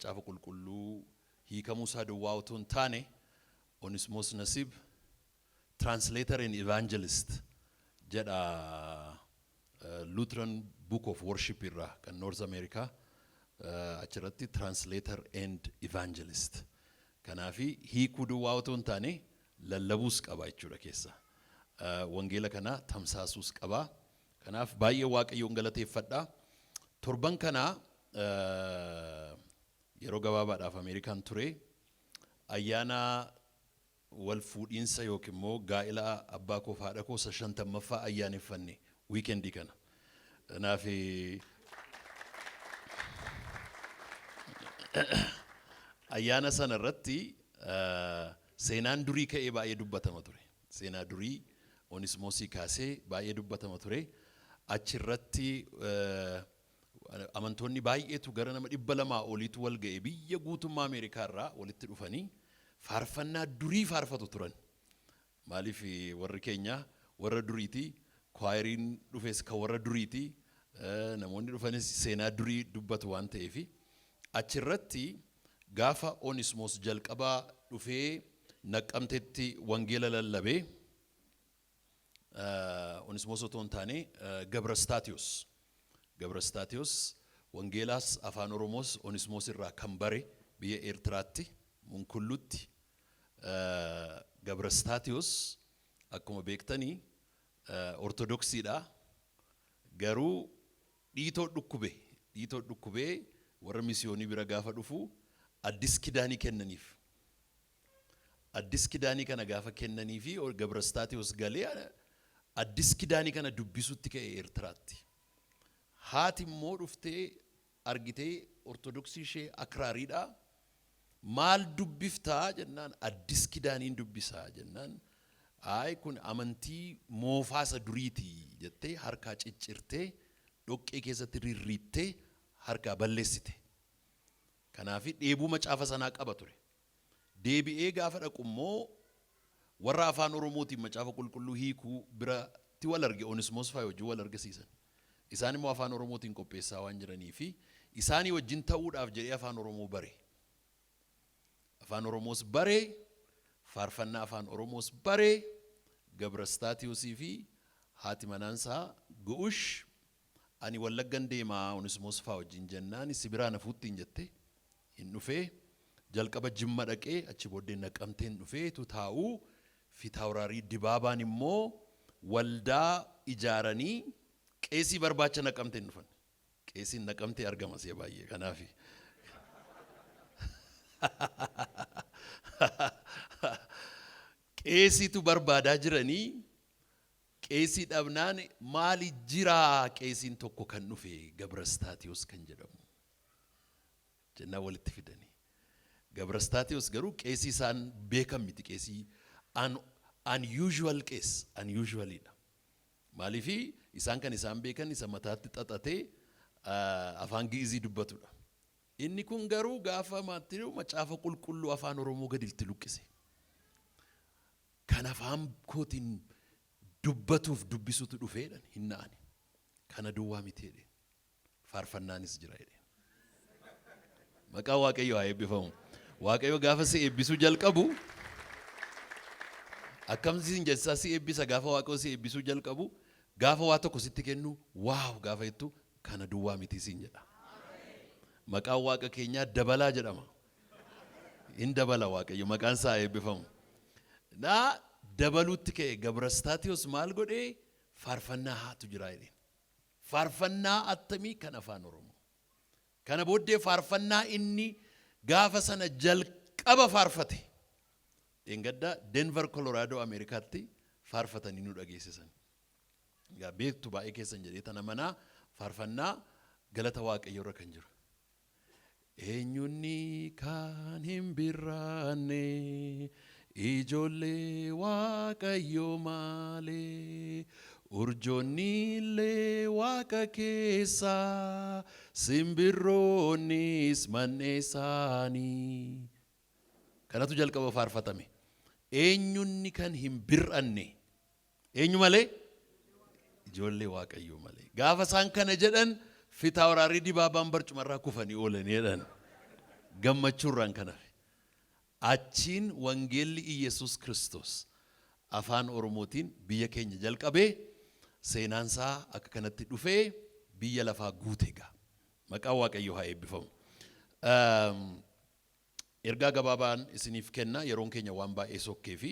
Macaafa Qulqulluu hiikamuu isaa duwwaa utuu hin taane, Onismoos Nasiib translator and evangelist jedha, Lutheran Book of Worship irraa kan North America achirratti translator and evangelist. Kanaafi hiikuu duwwaa utuu hin taane lallabuus qaba jechuudha keessa. Wangeela kana tamsaasuus qaba. Kanaaf baay'ee Waaqayyoon galateeffadha. Torban kana yeroo gabaabaadhaaf Ameerikaan ture. Ayyaana wal fuudhiinsa yookiin immoo gaa'ila abbaa koo fi haadha koo isa 50ffaa ayyaaneffanne weekendii kana. Kanaaf ayyaana sana irratti seenaan durii ka'ee baay'ee dubbatama ture. Seenaa durii Onismoosii kaasee baay'ee dubbatama ture. Achi irratti amantoonni baay'eetu, gara nama 200 oliitu wal ga'e, biyya guutummaa Ameerikaa irraa walitti dhufanii faarfannaa durii faarfatu turan. Maaliif, warri keenya warra duriiti, kwaayiriin dhufes kan warra duriiti, namoonni dhufanis seenaa durii dubbatu waan ta'eef, achirratti gaafa Onismoos jalqaba dhufee Naqqamtetti wangeela lallabee, Onismoos otoo hin taane Gabrastaatiyos. Gabrastaatiyos wangeelaas afaan Oromoos Onismoos irraa kan bare biyya Eertiraatti Munkullutti. Gabrastaatiyos akkuma beektanii Ortodoksiidha. Garuu dhiitoo dhukkube. Dhiitoo dhukkubee warra misiyoonii bira gaafa dhufu Addis Kidaanii kennaniif. Addis Kidaanii kana gaafa kennaniifi Gabrastaatiyos galee Addis Kidaanii kana dubbisuutti ka'e Eertiraatti. Haati immoo dhuftee argitee, Ortodoksii ishee akraariidha. Maal dubbiftaa jennaan, Addis Kidaaniin dubbisaa jennaan, ayi kun amantii moofaa isa duriiti jettee harkaa ciccirtee dhoqqee keessatti rirriittee harkaa balleessite. Kanaaf dheebuu macaafa sanaa qaba ture. Deebi'ee gaafa dhaqu immoo warra afaan Oromootiin Macaafa Qulqulluu hiikuu biratti wal arge, Onismoos faa wajjin wal argisiisan. Isaan immoo afaan Oromootiin qopheessaa waan jiranii fi isaanii wajjin ta'uudhaaf jedhee afaan Oromoo bare. Afaan Oromoos bare, faarfannaa afaan Oromoos bare, Gabrastaatiyosii fi haati manaansaa Gu'ush ani Wallaggan deemaa Onismoos faa wajjin jennaan si biraa na fuuttiin jette hin dhufee. Jalqaba Jimma dhaqee, achi booddee Naqamteen dhufeetu taa'uu, Fitaawraarii Dibaabaan immoo waldaa ijaaranii qeesii barbaacha Naqamteen dhufan. Qeesiin Naqamtee argama si'a baay'ee kanaafi. Qeesiitu barbaadaa jiranii, qeesii dhabnaan maali jiraa, qeesiin tokko kan dhufe Gabrastaatiyos kan jedhamu jennaan walitti fidanii. Gabrastaatiyos garuu qeesii isaan beekan miti, qeesii unusual, qees unusualidha. Maaliif, isaan kan isaan beekan isa mataatti xaxatee afaan Gi'izii dubbatudha. Inni kun garuu gaafa maatti Macaafa Qulqulluu afaan Oromoo gadi itti luqqise. Kan afaan kootiin dubbatuuf dubbisutu dhufeedhan hin na'ani. Kana duwwaa miti jedheen. Faarfannaanis jira jedheen. Maqaan Waaqayyoo haa eebbifamu. Waaqayyo gaafa si eebbisuu jalqabu akkam siin jessaa si eebbisa? Gaafa Waaqayyo si eebbisuu jalqabu, gaafa waa tokko sitti kennu, wow gaafa jettu, kana duwwaa miti siin jedha. Maqaan Waaqa keenyaa dabalaa jedhama. Hin dabala Waaqayyo, maqaan isaa haa eebbifamu. Naa dabaluutti ka'e. Gabrastaatiyos maal godhee? Faarfannaa haatu jira jedheen. Faarfannaa attamii? Kan afaan Oromoo. Kana booddee faarfannaa inni gaafa sana jalqaba faarfate dheengadda Denver, Colorado, Ameerikaatti faarfatanii nu dhageessisan. Egaa beektu baay'ee keessan jedhee tana manaa, faarfannaa galata Waaqayyo irra kan jiru. Eenyunni kan hin birraanne ijoollee Waaqayyoo malee? Urjoonni illee waaqa keessa, simbirroonnis man'ee isaanii. Kanatu jalqaba faarfatame. Eenyunni kan hin bir'anne? Eenyu malee? Ijoollee Waaqayyoo malee. Gaafa isaan kana jedhan Fitaawraarii Dibaabaan barcumarraa kufanii oolanii jedhan. Gammachuurraan kan hafe. Achiin wangeelli Iyesuus Kiristoos afaan Oromootiin biyya keenya jalqabee, seenaansaa akka kanatti dhufee biyya lafaa guute egaa. Maqaan Waaqayyoo haa eebbifamu. Ergaa gabaabaan isiniif kenna, yeroon keenya waan baay'ee sokkee fi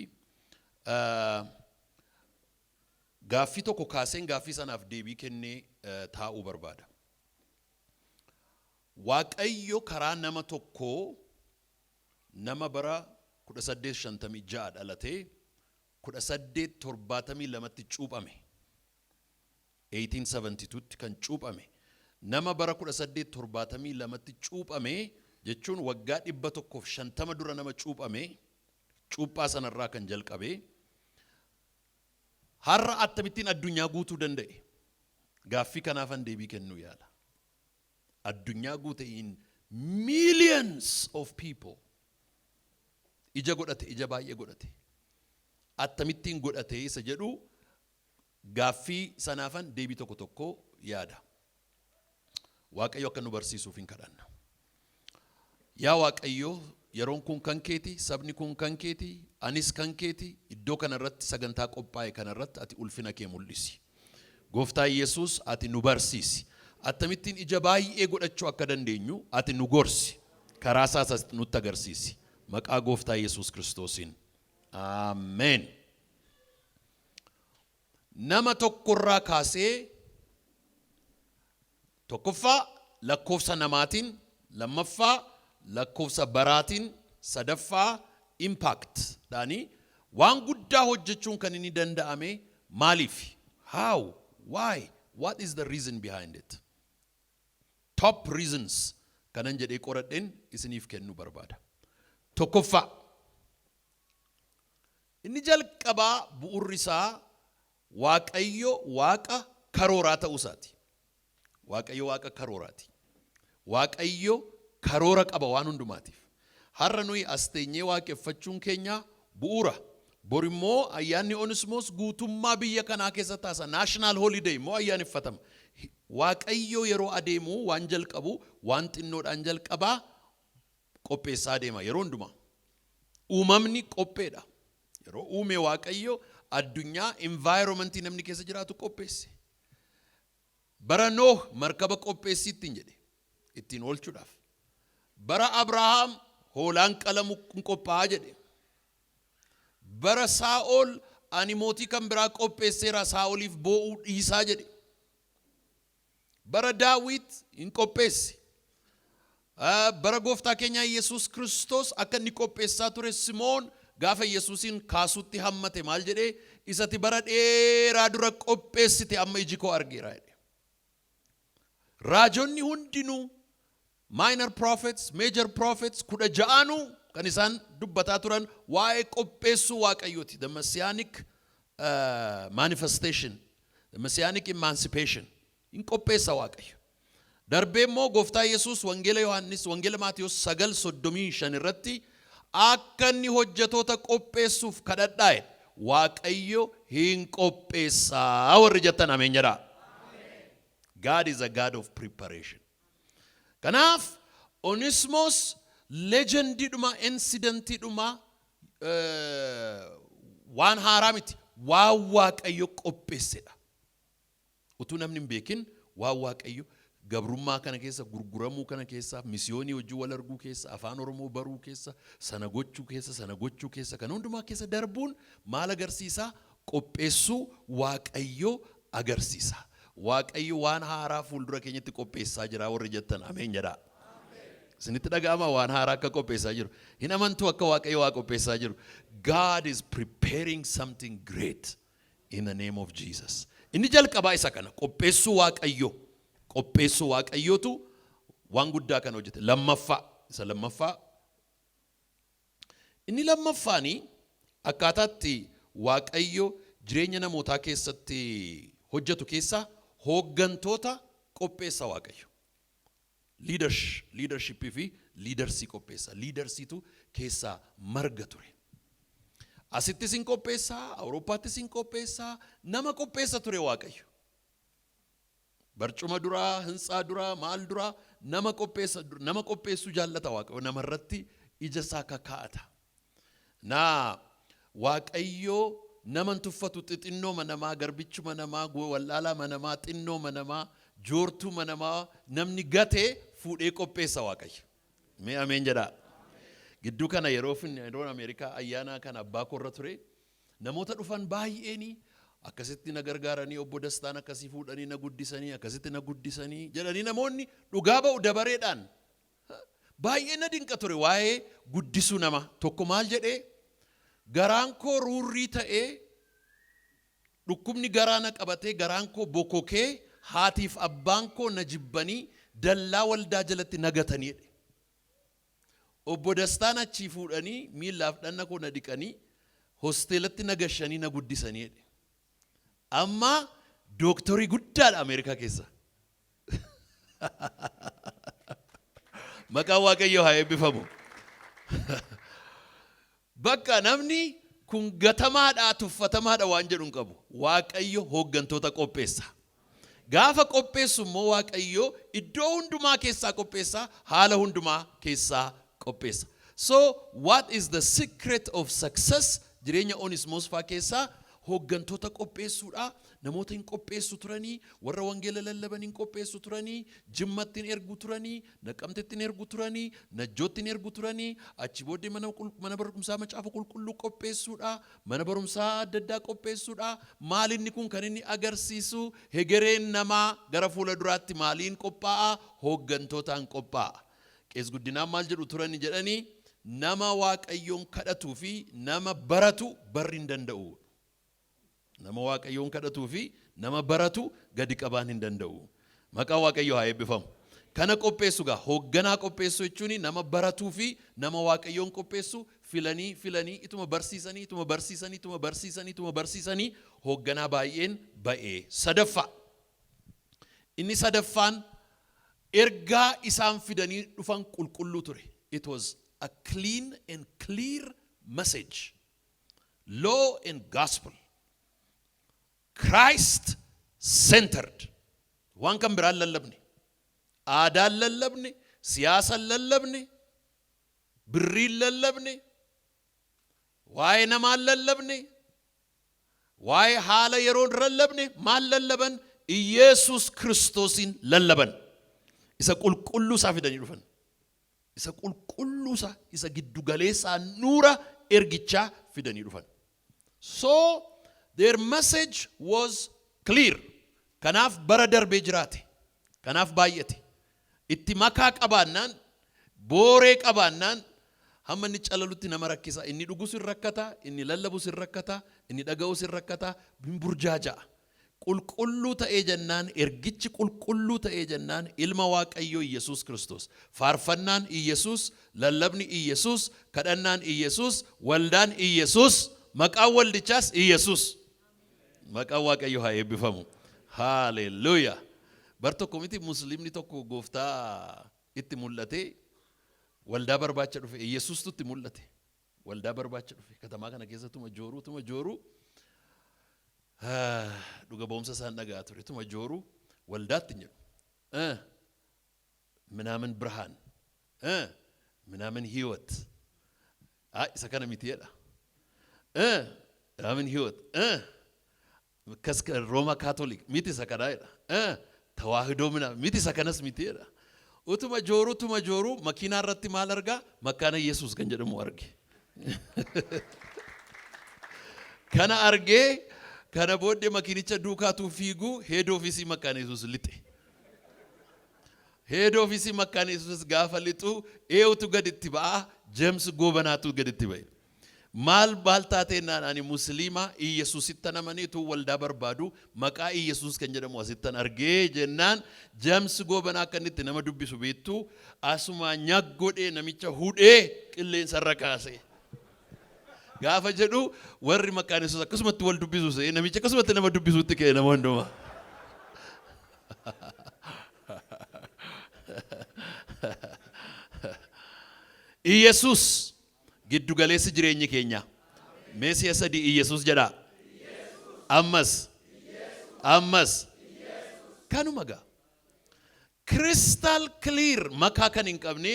gaaffii tokko kaaseen gaaffii sanaaf deebii kennee taa'uu barbaada. Waaqayyo karaa nama tokkoo, nama bara 1856 dhalatee 1872tti cuuphame. 1872tti kan cuuphame. Nama bara 1872tti cuuphame jechuun waggaa 150 dura nama cuuphame, cuuphaa sanarraa kan jalqabe har'a akkamittiin addunyaa guutuu danda'e? Gaaffii kanaafan deebii kennuu yaala. Addunyaa guute, in millions of people ija godhate, ija baay'ee godhate. Akkamittiin godhate isa jedhu gaaffii sanaafan deebii tokko tokko yaada. Waaqayyo akka nu barsiisuuf hin kadhanna. Yaa Waaqayyo, yeroon kun kan keeti, sabni kun kan keeti, anis kan keeti, iddoo kanarratti sagantaa qophaa'e kanarratti ati ulfina kee mul'isi. Gooftaa Yesuus, ati nu barsiisi. Akkamittiin ija baay'ee godhachuu akka dandeenyu ati nu gorsi. Karaa isaas nutti agarsiisi. Maqaa Gooftaa Yesuus Kiristoosiin. Ameen. Nama tokkorraa kaasee, tokkoffaa lakkoofsa namaatiin, lammaffaa lakkoofsa baraatiin, sadaffaa impact dhaanii waan guddaa hojjechuun kan inni danda'ame maaliif? How? Why? What is the reason behind it? Top reasons kanan jedhee qoradheen isiniif kennuu barbaada. Tokkoffaa, inni jalqabaa bu'urri isaa Waaqayyo Waaqa karooraa ta'uu isaati. Waaqayyo Waaqa karooraati. Waaqayyo karoora qaba waan hundumaatiif. Har'a nuyi as teenyee waaqeffachuun keenya bu'uura. Bor immoo ayyaanni Onismoos guutummaa biyya kanaa keessatti taasa. National holiday immoo ayyaaneffatama. Waaqayyo yeroo adeemu waan jalqabu waan xinnoodhaan jalqabaa, qopheessaa deema yeroo hundumaa. Uumamni qopheedha. Yeroo uume Waaqayyo addunyaa, environmentii namni keessa jiraatu qopheesse. Bara Nooh markaba qopheessii ittiin jedhe, ittiin oolchuudhaaf. Bara Abrahaam hoolaan qalamu hin qophaa'aa jedhe. Bara Saa'ol ani mootii kan biraa qopheesseera, Saa'oliif boo'uu dhiisaa jedhe. Bara Daawit hin qopheesse. Bara gooftaa keenya Yesuus Kiristoos akka inni qopheessaa ture, Simoon gaafa Yesuusin kaasutti hammate maal jedhee? "Isati bara dheeraa dura qopheessite amma iji koo argeera" jedhe. Raajonni hundinuu, minor prophets, major prophets, 16nuu kan isaan dubbataa turan waa'ee qopheessuu Waaqayyooti. The messianic manifestation, the messianic emancipation hin qopheessa Waaqayyo. Darbee immoo gooftaa Yesuus Wangeela Yohaannis, Wangeela Maatiyos 9:35 irratti akka inni hojjetoota qopheessuuf kadhadhaa jedhe. Waaqayyo hin qopheessaa warri jettan ameen jedhaa. God is a God of preparation. Kanaaf Onismos legendiidhuma, incidentiidhuma waan haaraa miti. Waan Waaqayyo qopheessedha. Utuu namni hin beekin waan Waaqayyo gabrummaa kana keessa, gurguramuu kana keessa, misiyoonii hojii wal arguu keessa, afaan Oromoo baruu keessa, sana gochuu keessa, sana gochuu keessa, kan hundumaa keessa darbuun maal agarsiisa? Qopheessuu Waaqayyo agarsiisa. Waaqayyo waan haaraa fuuldura keenyatti qopheessaa jira warri jettan ameen jedhaa. Isinitti dhaga'ama waan haaraa akka qopheessaa jiru? Hin amantuu akka Waaqayyo waa qopheessaa jiru? God is preparing something great in the name of Jesus. Inni jalqabaa isa kana, qopheessuu Waaqayyo. Qopheessuu Waaqayyootu waan guddaa kana hojjete. Lammaffaa, isa lammaffaa. Inni lammaffaanii akkaataatti Waaqayyo jireenya namootaa keessatti hojjetu keessaa hooggantoota qopheessa Waaqayyo. Leadershipii fi leadersii qopheessa. Leadersiitu keessaa marga ture. Asittis hin qopheessaa, Awurooppaattis hin qopheessaa, nama qopheessa ture Waaqayyo. Barcuma duraa, hintsaa duraa, maal duraa nama qopheessa, nama qopheessuu jaallata Waaqayyo, namarratti ija isaa kakaa'ata. Naa Waaqayyo nama hin tuffatu. Xixinnoo namaa, garbichuma namaa, wallaalaa namaa, xinnoo namaa, joortuu namaa, namni gatee fuudhee qopheessa Waaqayyo. Mee ameen jedhaa. Gidduu kana yeroo yeroo Ameerikaa ayyaana kana abbaa koorra ture, namoota dhufan baay'eeni akkasitti na gargaaranii, obbo Dastaan akkasii fuudhanii na guddisanii, akkasitti na guddisanii jedhanii namoonni dhugaa ba'u dabareedhaan. Baay'ee na dinqa ture waa'ee guddisuu nama. Tokko maal jedhee? Garaan koo ruurrii ta'ee, dhukkubni garaa na qabatee, garaan koo bokokee, haatiif abbaan koo na jibbanii dallaa waldaa jalatti na gatanii jedhe. Obbo Dastaan achii fuudhanii miillaaf dhanna koo na dhiqanii, hosteelatti na gashanii na guddisanii jedhe. Amma dooktorii guddaadha Ameerikaa keessa. Maqaan Waaqayyoo haa eebbifamu. Bakka namni kun gatamaadha, tuffatamaadha waan jedhu hin qabu. Waaqayyo hooggantoota qopheessa. Gaafa qopheessu immoo Waaqayyo iddoo hundumaa keessaa qopheessa, haala hundumaa keessaa qopheessa. So what is the secret of success? Jireenya Onismoos faa keessaa hooggantoota qopheessuudha. Namoota hin qopheessu turanii, warra wangeela lallaban hin qopheessu turanii, Jimmatti hin ergu turanii, Naqamtetti hin ergu turanii, Najjootti hin ergu turanii, achi booddee mana barumsaa macaafa qulqulluu qopheessuudha, mana barumsaa adda addaa qopheessuudha. Maal inni kun kan inni agarsiisu? Hegereen namaa gara fuula duraatti maaliin qophaa'a? Hooggantootaan qophaa'a. Qees Guddinaan maal jedhu turani jedhanii? Nama Waaqayyoon kadhatuu fi nama baratu barri hin danda'u. Nama Waaqayyoon kadhatuu fi nama baratu gadi qabaan hin danda'u. Maqaan Waaqayyoo haa eebbifamu. Kana qopheessu gaa, hoogganaa qopheessu jechuun nama baratuu fi nama Waaqayyoon qopheessu filanii filanii, ituma barsiisanii, ituma barsiisanii, ituma barsiisanii, ituma barsiisanii hoogganaa baay'een ba'ee. Sadaffaa. Inni sadaffaan ergaa isaan fidanii dhufan qulqulluu ture. It was a clean and clear message. Law and gospel. Christ centered. Waan kan biraan lallabne. Aadaan lallabne, siyaasaan lallabne, birriin lallabne, waa'ee namaan lallabne, waa'ee haala yeroon lallabne. Maal lallaban? Iyeesus Kiristoosiin lallaban. Isa qulqulluu isaa fidanii dhufan. Isa qulqulluu isaa, isa giddugaleessaa nuura ergichaa fidanii dhufan. So their message was clear. Kanaaf bara darbee jiraate. Kanaaf baay'ate. Itti makaa qabaannaan, booree qabaannaan, hamma inni calalutti nama rakkisa. Inni dhugus hin rakkata, inni lallabus hin rakkata, inni dhaga'us hin rakkata, hin burjaaja'a. Qulqulluu ta'ee jennaan, ergichi qulqulluu ta'ee jennaan, ilma Waaqayyoo Iyyasuus Kiristoos. Faarfannaan Iyyasuus, lallabni Iyyasuus, kadhannaan Iyyasuus, waldaan Iyyasuus, maqaan waldichaas Iyyasuus. Maqaan Waaqayyoo haa eebbifamu. Haaleluyyaa. Bar tokko miti, musliimni tokko gooftaa itti mul'atee waldaa barbaacha dhufe. Iyyasuustu itti mul'ate. Waldaa barbaacha dhufe. Katamaa kana keessa tuma jooruu, tuma jooruu, dhuga ba'umsa isaan dhagaa ture, tuma jooruu waldaatti hin jedhu. ምናምን ብርሃን ምናምን ህይወት isa kana miti jedha. ምናምን ህይወት ሮማ ካቶሊክ miti, isa kana jedha. ተዋህዶ ምናምን miti, isa kanas miti jedha. Utuma jooruu, utuma jooruu, makiinaa irratti maal argaa? Makkaana Yesuus kan jedhamu arge. Kana argee, kana booddee makiinicha duukaatu fiiguu head office Makkaana Yesuus lixe. Head office Makkaana Yesuus gaafa lixu eenyutu gaditti ba'aa? James Goobanaatu gaditti ba'e. Maal maal taateenaan, ani musliima, Iyesuusittan amaniitu waldaa barbaadu, maqaa Iyesuus kan jedhamu asittan argee jennaan, James Goobanaa akka inni itti nama dubbisu beektu, asuma nyaggodhee namicha hudhee qilleensarra kaase. Gaafa jedhu warri maqaan Yesuus akkasumatti wal dubbisu se'ee namicha akkasumatti nama dubbisuutti ka'e nama hundumaa. Iyesuus giddu galeessi jireenyi keenya. Mee si'a sadii Iyesuus jedhaa. Ammas. Ammas. Kanuma gaa. Crystal clear, makaa kan hin qabne,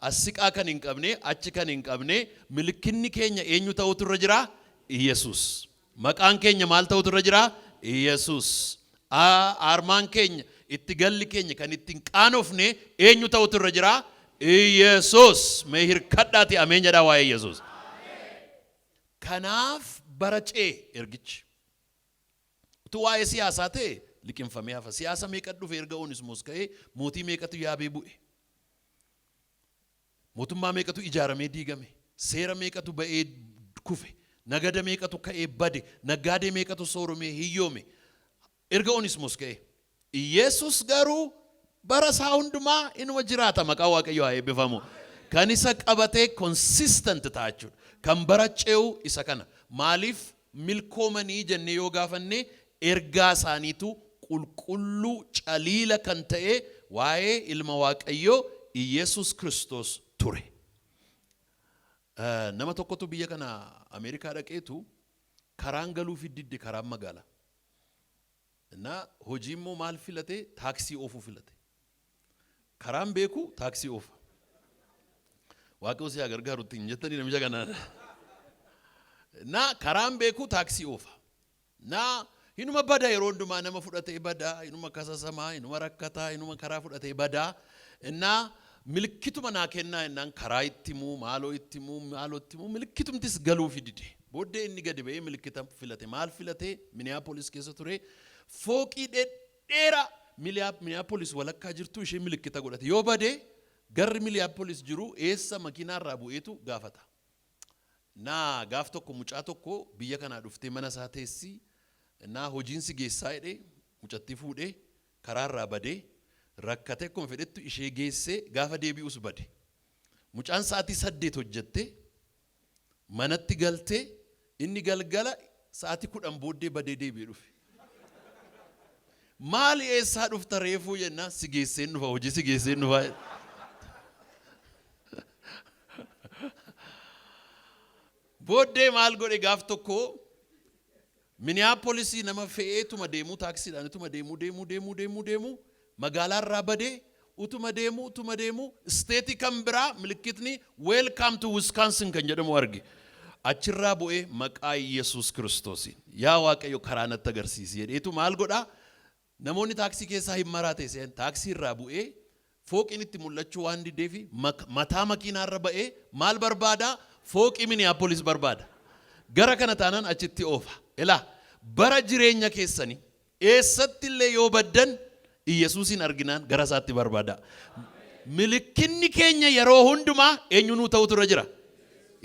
asiqaa kan hin qabne, achi kan hin qabne, milikinni keenya eenyu ta'utu irra jira? Iyesuus. Maqaan keenya maal ta'utu irra jira? Iyesuus. Armaan keenya, itti galli keenya kan ittiin qaanofne eenyu ta'utu irra jira? Iyesuus. Mee hirkadhaati ameen jedhaa waa'ee Iyesuus. Kanaaf bara ce'e ergichi. Utuu waa'ee siyaasaa ta'e liqimfamee hafa. Siyaasa meeqa dhufe erga Onismoos ka'ee? Mootii meeqatu yaabee bu'e? Mootummaa meeqatu ijaaramee diigame? Seera meeqatu ba'ee kufe? Nagada meeqatu ka'ee bade? Naggaadee meeqatu sooromee hiyyoome erga Onismoos ka'e? Iyesus garuu bara isaa hundumaa inuma jiraata. Maqaa Waaqayyo haa eebbifamu. Kan isa qabatee consistent ta'a jechuudha. Kan bara ce'u isa kana. Maaliif milkoomanii jennee yoo gaafanne, ergaa isaaniitu qulqulluu caliila kan ta'e waa'ee ilma Waaqayyoo Iyesus Kiristoos ture. Nama tokkotu biyya kana Ameerikaa dhaqeetu karaan galuufi didde, karaan magaalaa. Na hojii immoo maal filate? Taaksii oofuu filate. Karaan beeku taaksii oofa. Waaqayyo si haa gargaaru ittiin jettanii namicha kanaan. Na karaan beeku taaksii oofa. Na hinuma bada, yeroo hundumaa nama fudhatee bada, hinuma kasasamaa, hinuma rakkataa, hinuma karaa fudhatee bada. Innaa milikkituma naa kennaa jennaan karaa itti himuu, maaloo itti himuu, maaloo itti himuu, milikkitumtis galuufi dide. Booddee inni gadi ba'ee milikkita filate. Maal filate? Minneapolis keessa ture. Fooqii dhedheeraa Minneapolis walakkaa jirtu ishee milikkita godhate. Yoo bade garri Minneapolis jiru eessa makiinaarraa bu'eetu gaafata. Naa gaaf tokko mucaa tokko biyya kanaa dhuftee mana isaa teessi, naa hojiin si geessaa jedhee mucattii fuudhee karaarraa badee rakkatee akkuma fedhettu ishee geessee gaafa deebi'us bade. Mucaan sa'aatii 8 hojjettee manatti galtee inni galgala sa'aatii 10 booddee badee deebi'ee dhufe. Maali, eessaa dhufta reefuu jennaan, si geesseen dhufa, hojii si geesseen dhufa jedhe. Booddee maal godhe? Gaaf tokko Minneapolisii nama fe'eetuma deemuu, taaksiidhaan utuma deemuu deemuu deemuu deemuu deemuu magaalaarraa badee utuma deemuu utuma deemuu state kan biraa milikkitni "Welcome to Wisconsin" kan jedhamu arge. Achirraa bu'ee maqaa Yesuus Kiristoosiin yaa Waaqayyo karaa natti agarsiisi jedheetu maal godhaa? Namoonni taaksii keessaa hin maraate seen taaksii irraa bu'ee fooqiin itti mul'achuu waan dideefi mataa makiinaarra ba'ee maal barbaada? Fooqii Minneapolis barbaada. Gara kana taanaan achitti oofa. Ilaa, bara jireenya keessanii eessatti illee yoo baddan Iyesuusin arginaan gara isaatti barbaada. Milikkinni keenya yeroo hundumaa eenyu nuu ta'utu irra jira?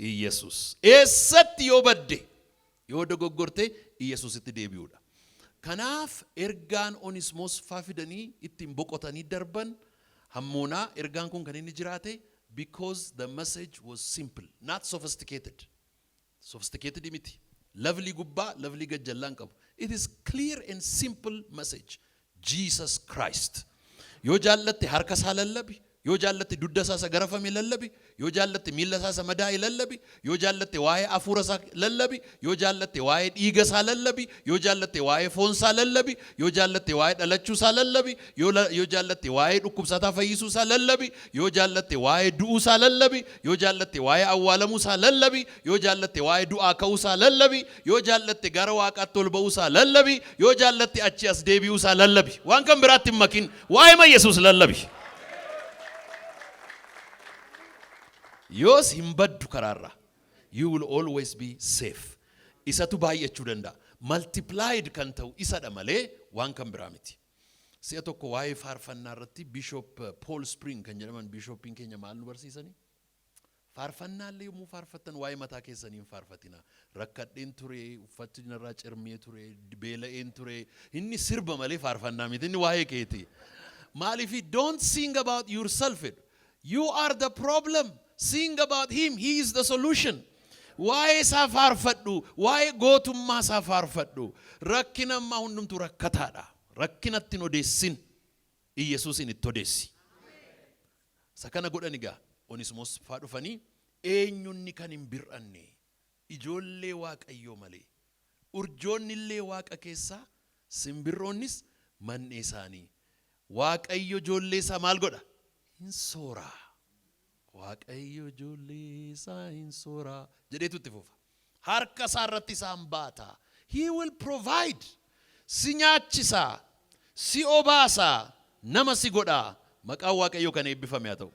Iyesuus. Eessatti yoo badde, yoo dogoggorte, Iyesuusitti deebi'uudha. Kanaaf ergaan Onismoos faa fidanii ittiin boqotanii darban hammoonaa ergaan kun kan inni jiraate because the message was simple, not sophisticated. Sophisticated miti. Levelii gubbaa, levelii gajjallaa hin qabu. It is clear and simple message. Jesus Christ. Yoo jaallatte harka isaa lallabi, yoo jaallatte dugda isaa isa garafame lallabi, yoo jaallatte miilla isaa isa madaa'e lallabi, yoo jaallatte waa'ee hafuura isaa lallabi, yoo jaallatte waa'ee dhiiga isaa lallabi, yoo jaallatte waa'ee foon isaa lallabi, yoo jaallatte waa'ee dhalachuu isaa lallabi, yoo jaallatte waa'ee dhukkubsataa fayyisuu isaa lallabi, yoo jaallatte waa'ee du'uu isaa lallabi, yoo jaallatte waa'ee awwaalamuu isaa lallabi, yoo jaallatte waa'ee du'aa ka'uu isaa lallabi, yoo jaallatte gara Waaqaatti ol ba'uu isaa lallabi, yoo jaallatte achi as deebi'uu isaa lallabi. Waan kan biraatti hin makin, waa'ee Yesuus lallabi. Yoos hin baddu karaarraa. You will always be safe. Isatu baay'achuu danda'a. Multiplied kan ta'u isadha malee waan kan biraa miti. Si'a tokko waa'ee faarfannaa irratti Bishop Paul Spring kan jedhaman bishopiin keenya maal nu barsiisanii? Faarfannaallee yommuu faarfattan waa'ee mataa keessanii hin faarfatina. Rakkadheen ture, uffatni narraa cirmee ture, beela'een ture. Inni sirba malee faarfannaa miti, inni waa'ee keeti. Maaliif? Don't sing about yourself jedhu. You are the problem. Sing about him. He is the solution. Waa'ee isaa faarfadhu, waa'ee gootummaa isaa faarfadhu. Rakkina ammaa hundumtuu rakkataadha. Rakkinatti hin odeessin. Iyyasuusin itti odeessi. Isa kana godhan egaa Onismoos faa dhufanii eenyunni kan hin bir'anne ijoollee Waaqayyoo malee, urjoonni illee waaqa keessaa, simbirroonnis man'ee isaanii. Waaqayyo ijoollee isaa maal godha? Hin sooraa. Waaqayyo ijoollee isaa hin sooraa jedheetu itti fufa. Harka isaa irratti isaan baata. He will provide. Si nyaachisaa, si obaasaa, nama si godhaa. Maqaan Waaqayyoo kan eebbifame haa ta'u.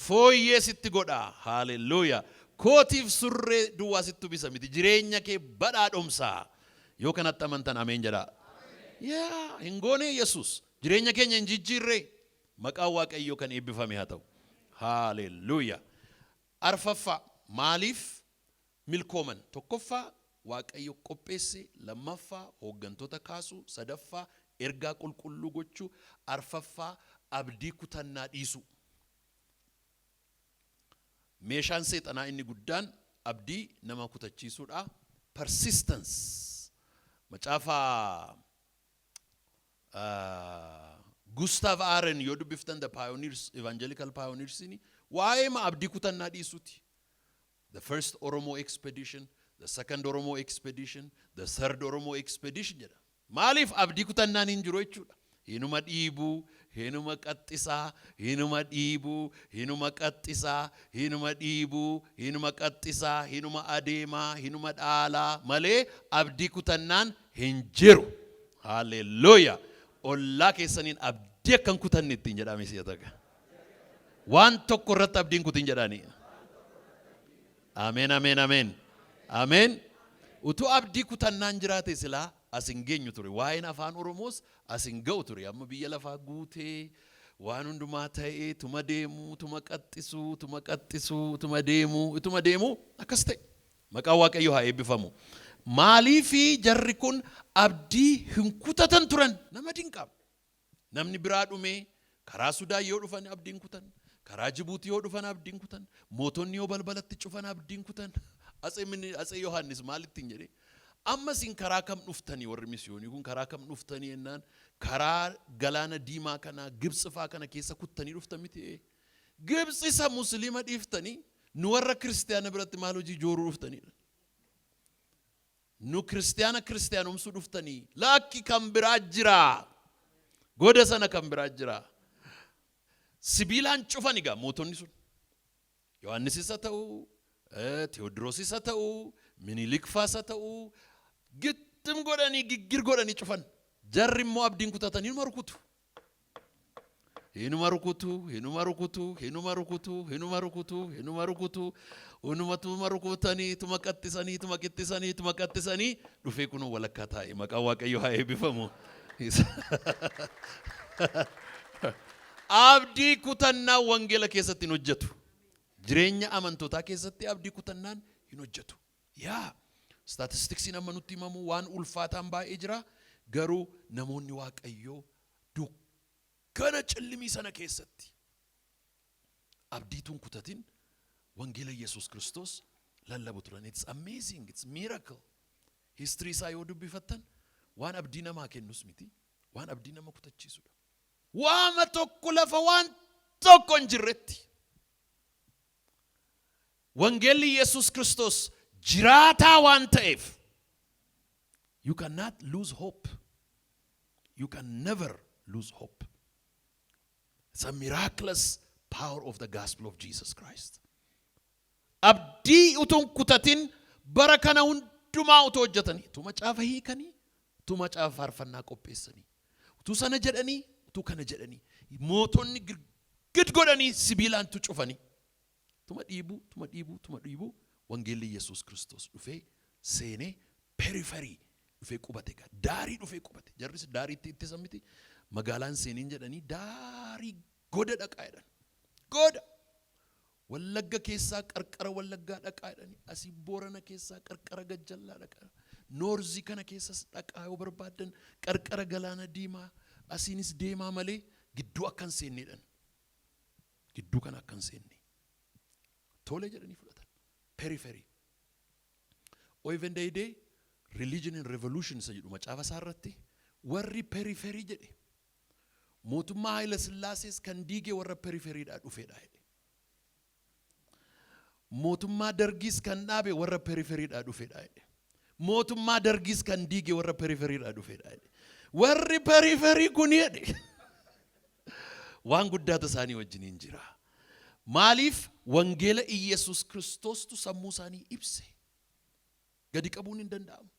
Fooyyee sitti godhaa. Haalelluuyaa. Kootiif surree duwwaa sitti uwwisa miti. Jireenya kee badhaadhomsaa. Yoo kanatti amantan ameen jedhaa. Yaa hin goone Yesuus. Jireenya keenya hin jijjiirree. Maqaan Waaqayyoo kan eebbifame haa ta'u. Haalelluuyaa. Arfaffaa, maaliif milkooman? Tokkoffaa, Waaqayyo qopheesse. Lammaffaa, hooggantoota kaasuu. Sadaffaa, ergaa qulqulluu gochuu. Arfaffaa, abdii kutannaa dhiisuu. Meeshaan seexanaa inni guddaan abdii nama kutachiisuudha. Persistence. Macaafa Gustav Aaron yoo dubbiftan, The Pioneers, Evangelical Pioneers, waa'ee ma abdii kutannaa dhiisuuti. The first Oromo expedition, the second Oromo expedition, the third Oromo expedition jedha. Maaliif abdii kutannaan hin jiru jechuudha. Hinuma dhiibuu, hinuma qaxxisaa, hinuma dhiibuu, hinuma qaxxisaa, hinuma dhiibuu, hinuma qaxxisaa, hinuma adeemaa, hinuma dhaalaa malee abdii kutannaan hin jiru. Haalelluuyaa. Ollaa keessaniin abdii akkan kutanne ittiin jedhame si'a takka. Waan tokko irratti abdiin kutin jedhanii. Ameen, ameen, ameen. Ameen. Utuu abdii kutannaan jiraate silaa as hin geenyu ture. Waa'een afaan Oromoos as hin ga'u ture. Amma biyya lafaa guutee waan hundumaa ta'ee tuma deemuu, tuma qaxxisuu, tuma qaxxisuu, tuma deemuu, tuma deemuu akkas ta'e. Maqaan Waaqayyoo haa eebbifamu. Maaliifi jarri kun abdii hin kutatan turan? Nama dinqaam. Namni biraa dhumee karaa Sudaan yoo dhufan abdiin kutan, karaa Jibuutii yoo dhufan abdiin kutan, mootonni yoo balbalatti cufan abdiin kutan. Atsee Yohaannis maal ittiin jedhee? Amma isin karaa kam dhuftanii, warri misiyoonii kun karaa kam dhuftanii jennaan, karaa galaana diimaa kana Gibxi faa kana keessa kuttanii dhuftan miti. Gibxi isa musliima dhiiftanii nu warra kiristiyaana biratti maal hojii jooruu dhuftanidha. Nu kiristiyaana kiristiyaanumsuu dhuftanii, lakki, kan biraa jira. Goda sana kan biraa jira. Sibiilaan cufan egaa mootonni sun. Yohaannisis haa ta'u, Teewodirosis haa ta'u, Minilik faas haa ta'u, gixxim godhanii giggir godhanii cufan. Jarri immoo abdiin kutatanii hinuma rukutu. Hinuma rukutu, hinuma rukutu, hinuma rukutu, hinuma rukutu, hinuma rukutu, hinuma tuma rukutanii, tuma qaxxisanii, tuma qixxisanii, tuma qaxxisanii dhufee kunoo walakkaa taa'e. Maqaan Waaqayyoo haa eebbifamu. Abdii kutannaa wangeela keessatti hin hojjetu. Jireenya amantootaa keessatti abdii kutannaan hin hojjetu. Yaa statisticsiin amma nutti himamu waan ulfaataan baay'ee jira. Garuu namoonni Waaqayyoo dukkana cillimii sana keessatti abdiituun kutatin wangeela Yesuus Kiristoos lallabu turan. It's amazing, it's miracle. History isaa yoo dubbifattan waan abdii namaa kennus miti, waan abdii nama kutachiisudha. Waama tokko lafa waan tokko hin jirretti. Wangeelli Yesuus Kiristoos jiraataa waan ta'eef you cannot lose hope. You can never lose hope. It's a miraculous power of the gospel of Jesus Christ. Abdii utuu hin kutatin bara kana hundumaa utuu hojjetanii, utuu macaafa hiikanii, utuu macaafa faarfannaa qopheessanii, utuu sana jedhanii, utuu kana jedhanii, mootonni girgid godhanii sibiilaan tu cufanii, tuma dhiibuu, tuma dhiibuu, tuma dhiibuu, wangeelli Yesuus Kiristoos dhufee seenee periphery dhufee qubate gaa daarii dhufee qubate. Jarris daariitti ittisa miti, magaalaan seeniin jedhanii daarii goda dhaqaa jedhan. Goda Wallagga keessaa qarqara Wallaggaa dhaqaa jedhanii, asii Boorana keessaa qarqara Gajjallaa dhaqaa, north kana keessas dhaqaa, yoo barbaaddan qarqara galaana diimaa asiinis deemaa malee gidduu akka hin seenne. Gidduu kana akka hin seenne. Tole jedhanii fudhatan. Periphery. Oyvind Eide Religion and Revolution isa jedhu macaafa isaa irratti warri periphery jedhe mootummaa Haayila Sillaasees kan diige warra peripherydhaa dhufeedha jedhe. Mootummaa Dargiis kan dhaabe warra peripherydhaa dhufeedha jedhe. Mootummaa Dargiis kan diige warra peripherydhaa dhufeedha jedhe. Warri periphery kun jedhe. Waan guddaatu isaanii wajjiniin jira. Maaliif? Wangeela Iyyasuus Kiristoostu sammuu isaanii ibse. Gadi qabuun hin danda'amu.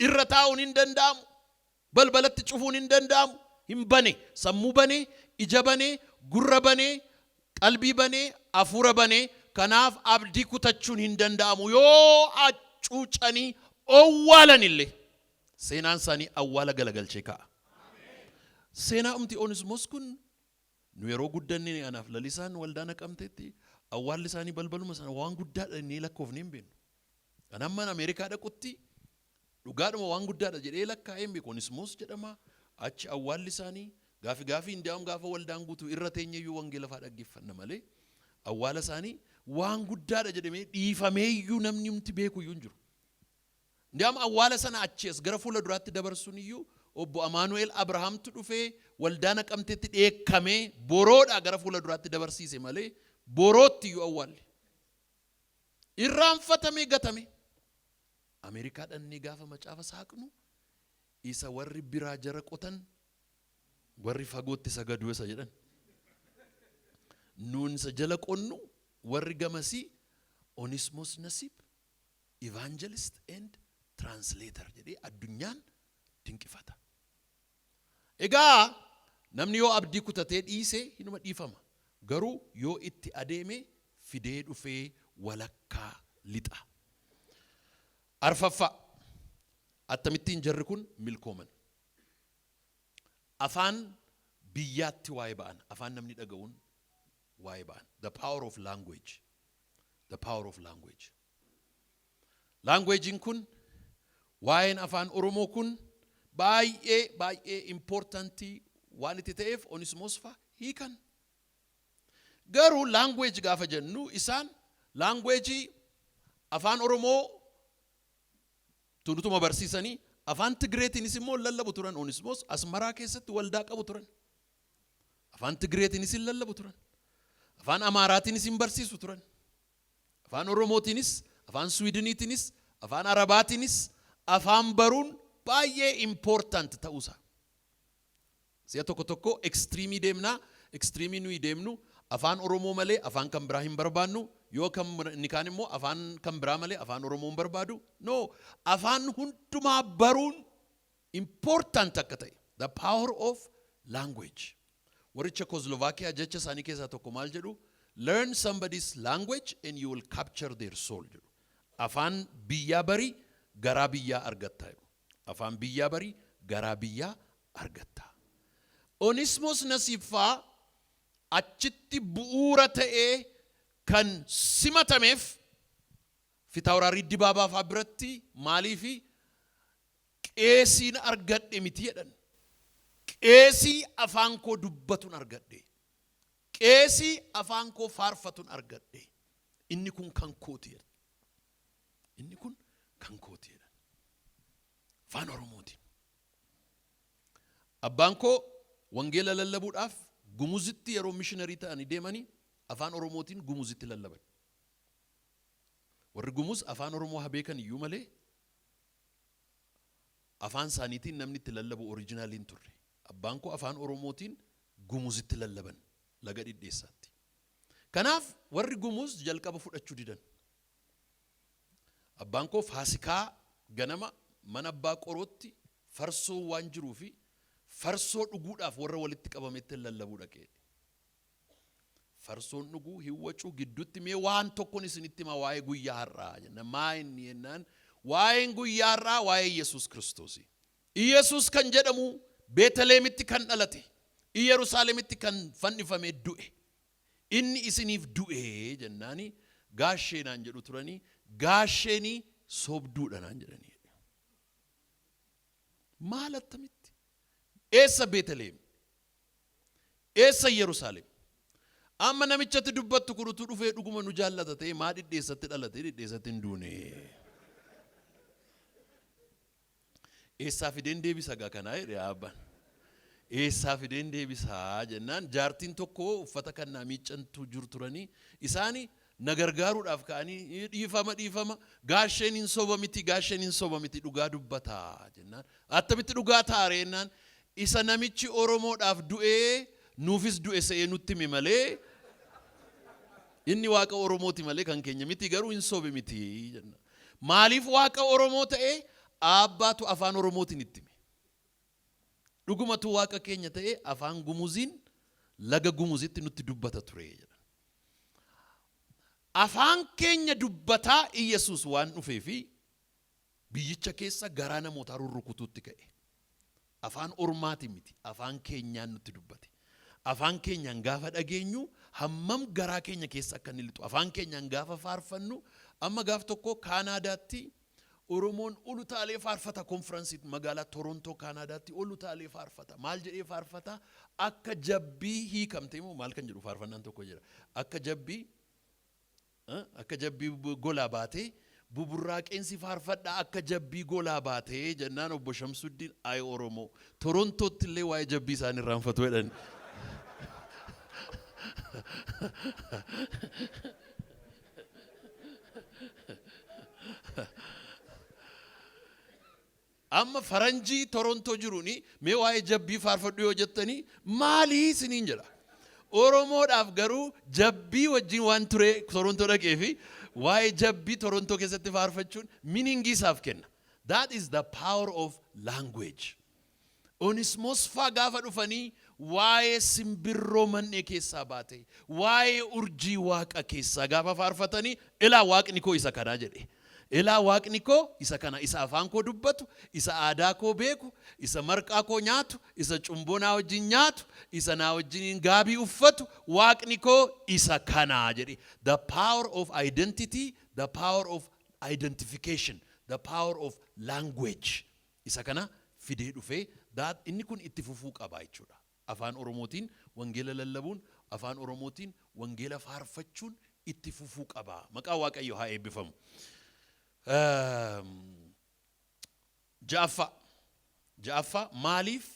Irra taa'uun hin danda'amu. Balbalatti cufuun hin danda'amu. Hin bane. Sammuu bane, ija bane, gurra bane, qalbii bane, hafuura bane. Kanaaf abdii kutachuun hin danda'amu. Yoo hacuucanii owwaalan illee seenaan isaanii awwaala galagalchee ka'a. Seenaa umti Onismos kun nu yeroo guddanne, anaaf Lalisaan waldaa Naqamteetti awwaalli isaanii balbaluma sana, waan guddaadha inni lakkoofnee hin beeknu. Kan amma Ameerikaa dhaqutti dhugaadhuma waan guddaadha jedhee lakkaa'ee hin beeku. Onismos jedhama. Achi awwaalli isaanii gaafi gaafii indiyaam gaafa waldaan guutuu irra teenyeyyuu wangeela fa'aa dhaggeeffanna malee awwaala isaanii waan guddaadha jedhamee dhiifameeyyuu namni humti beeku iyyuu hin jiru. Indiyaam awwaala sana achi as gara fuula duraatti dabarsuun iyyuu obbo Amaanu'eel Abrahaamtu dhufee waldaa Naqamteetti dheekkamee boroodhaa gara fuula duraatti dabarsiise malee borootti iyyuu awwaalli. Irraanfatamee gatame. Ameerikaa dhannee gaafa macaafa saaqnu, isa warri biraa jara qotan, warri fagootti sagaduu isa jedhan. Nuun isa jala qonnu, warri gamasii Onismos Nasib evangelist and translator jedhee addunyaan dinqifata. Egaa namni yoo abdii kutatee dhiise hinuma dhiifama. Garuu yoo itti adeeme fidee dhufee walakkaa lixa. Arfaffaa, akkamittiin jarri kun milkooman? Afaan biyyaatti waa'ee ba'an, afaan namni dhaga'uun waa'ee ba'an. The power of language. The power of language. Languagein kun, waa'een afaan Oromoo kun baay'ee baay'ee importantii waan itti ta'eef Onismos fa'a hiikan. Garuu language gaafa jennu, isaan language afaan Oromoo tunutuma barsiisanii, afaan Tigreetiinis immoo lallabu turan. Onismos Asmaraa keessatti waldaa qabu turan. Afaan Tigreetiinis hin lallabu turan. Afaan Amaaraatiinis hin barsiisu turan. Afaan Oromootiinis, afaan Swiidiniitiinis, afaan Arabaatiinis afaan baruun baay'ee important ta'uusaa. Si'a tokko tokko extreme deemnaa, extreme nuyi deemnu afaan Oromoo malee afaan kan biraa hin barbaannu, yoo kan inni kaan immoo afaan kan biraa malee afaan Oromoo hin barbaadu. No, afaan hundumaa baruun important akka ta'e, the power of language. Warri Chekoslovaakiyaa jecha isaanii keessaa tokko maal jedhu? "Learn somebody's language and you will capture their soul" jedhu. Afaan biyyaa barii, garaa biyyaa argattaa jedhu. Afaan biyyaa barii, garaa biyyaa argattaa. Onismos Nasiiffaa achitti bu'uura ta'ee kan simatameef Fitaawuraarii Dibaabaa fa'aa biratti maaliifi qeesiin argadhe miti jedhan. Qeesii afaan koo dubbatuun argadhe. Qeesii afaan koo faarfatuun argadhe. Inni kun kan kooti jedhan. Inni kun kan kooti jedhan. Afaan Oromootiin. Abbaan koo wangeela lallabuudhaaf Gumuzitti yeroo missionarii ta'anii deemanii afaan Oromootiin Gumuzitti lallaban. Warri Gumuz afaan Oromoo haa beekan iyyuu malee afaan isaaniitiin namni itti lallabu originaliin turre. Abbaan koo afaan Oromootiin Gumuzitti lallaban laga Dhidheessaatti. Kanaaf warri Gumuz jalqaba fudhachuu didan. Abbaan koo Faasikaa ganama mana abbaa qorootti farsoo waan jiruu fi farsoo dhuguudhaaf warra walitti qabametti lallabuu dhaqee. Farsoon dhuguu hin wacuu gidduutti, mee waan tokkoon isinitti hima waa'ee guyyaa har'aa jenna. Maa inni jennaan, waa'een guyyaa har'aa waa'ee Yesuus Kiristoosi. Yesuus kan jedhamu Beetaleemitti kan dhalate, Yerusaalemitti kan fannifamee du'e. Inni isiniif du'e jennaani, gaashee naan jedhu turanii, gaasheenii sobduudha naan jedhanii. Maal, attamitti? Eessa Beetaleem? Eessa Yerusaalem? Amma namichatti dubbattu kun utuu dhufee dhuguma nu jaallata ta'e maa Dhidheessatti dhalate, Dhidheessatti hin duune? Eessaa fideen deebisa gaa kanaa jedhe abbaan. Eessaa fideen deebisaa jennaan, jaartiin tokko uffata kan naa miiccantu jiru turanii, isaani na gargaaruudhaaf ka'anii, dhiifama, dhiifama, gaasheen hin soba miti, gaasheen hin soba miti, dhugaa dubbataa jennaan, attamitti dhugaa ta'a jennaan, isa namichi Oromoodhaaf du'ee Nuufis du'e se'ee nutti hime malee, inni Waaqa Oromooti malee kan keenya miti, garuu hin sobe miti jenna. Maaliif Waaqa Oromoo ta'e? Abbaatu afaan Oromootiin itti hime. Dhugumatu Waaqa keenya ta'e, afaan Gumuziin laga Gumuzitti nutti dubbata ture jedha. Afaan keenya dubbataa Iyyasuus waan dhufee fi biyyicha keessa garaa namootaa rurrukutuutti ka'e. Afaan ormaati miti, afaan keenyaan nutti dubbate. Afaan keenyaan gaafa dhageenyu hammam garaa keenya keessa akka inni lixu, afaan keenyaan gaafa faarfannu. Amma gaaf tokko Kaanaadaatti Oromoon ol utaalee faarfata. Konfiransii magaalaa Torontoo, Kaanaadaatti ol utaalee faarfata. Maal jedhee faarfata? Akka jabbii hiikamte immoo maal kan jedhu faarfannaan tokko jira. Akka jabbii golaa baatee buburraaqeensi faarfadha, akka jabbii golaa baatee jennaan, obbo Shamsuddiin, "Ay Oromoo, Torontootti illee waa'ee jabbii isaan irraanfatu," jedhan. Amma faranjii Torontoo jiruuni mee waa'ee jabbii faarfadhu yoo jettanii, maalii isiniin jedha. Oromoodhaaf garuu jabbii wajjin waan ture, Torontoo dhaqee fi waa'ee jabbii Torontoo keessatti faarfachuun meaning isaaf kenna. That is the power of language. Onismos faa gaafa dhufanii waa'ee simbirroo man'ee keessaa baate, waa'ee urjii waaqa keessaa gaafa faarfatanii, "Ilaa, Waaqni koo isa kanaa," jedhe. "Ilaa, Waaqni koo isa kana, isa afaan koo dubbatu, isa aadaa koo beeku, isa marqaa koo nyaatu, isa cumboo naa wajjin nyaatu, isa naa wajjin gaabii uffatu, Waaqni koo isa kanaa," jedhe. The power of identity, the power of identification, the power of language. Isa kana fidee dhufee inni kun itti fufuu qaba jechuudha. Afaan Oromootiin wangeela lallabuun, afaan Oromootiin wangeela faarfachuun itti fufuu qaba. Maqaa Waaqayyo haa eebbifamu. Ja'affaa. Ja'affaa, maaliif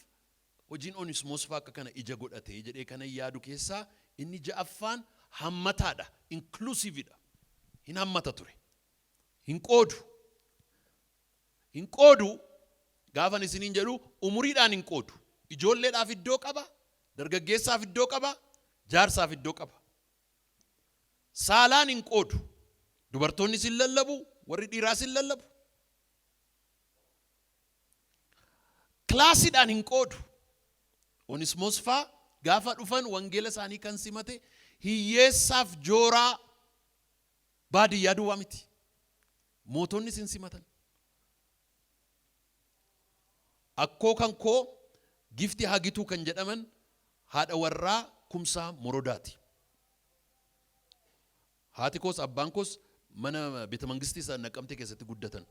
hojiin Onismoos fa'aa akka kana ija godhatee jedhee kana yaadu keessaa inni ja'affaan hammataadha. Inclusive dha. Hin hammata ture. Hin qoodu. Hin qoodu gaafan isiniin jedhu, umuriidhaan hin qoodu. Ijoolleedhaaf iddoo qaba, dargaggeessaaf iddoo qaba, jaarsaaf iddoo qaba. Saalaan hin qoodu. Dubartoonni sin lallabu, warri dhiiraa sin lallabu. Class iidhaan hin qoodu. Onismoos faa gaafa dhufan wangeela isaanii kan simate hiyyeessaaf jooraa baadiyyaa duwwaa miti. Mootonni sin simatan. Akkoo kan koo Gifti Hagituu kan jedhaman haadha warraa Kumsaa Morodaati. Haati koos abbaan koos mana beeta mangistii isa Naqamtee keessatti guddatan.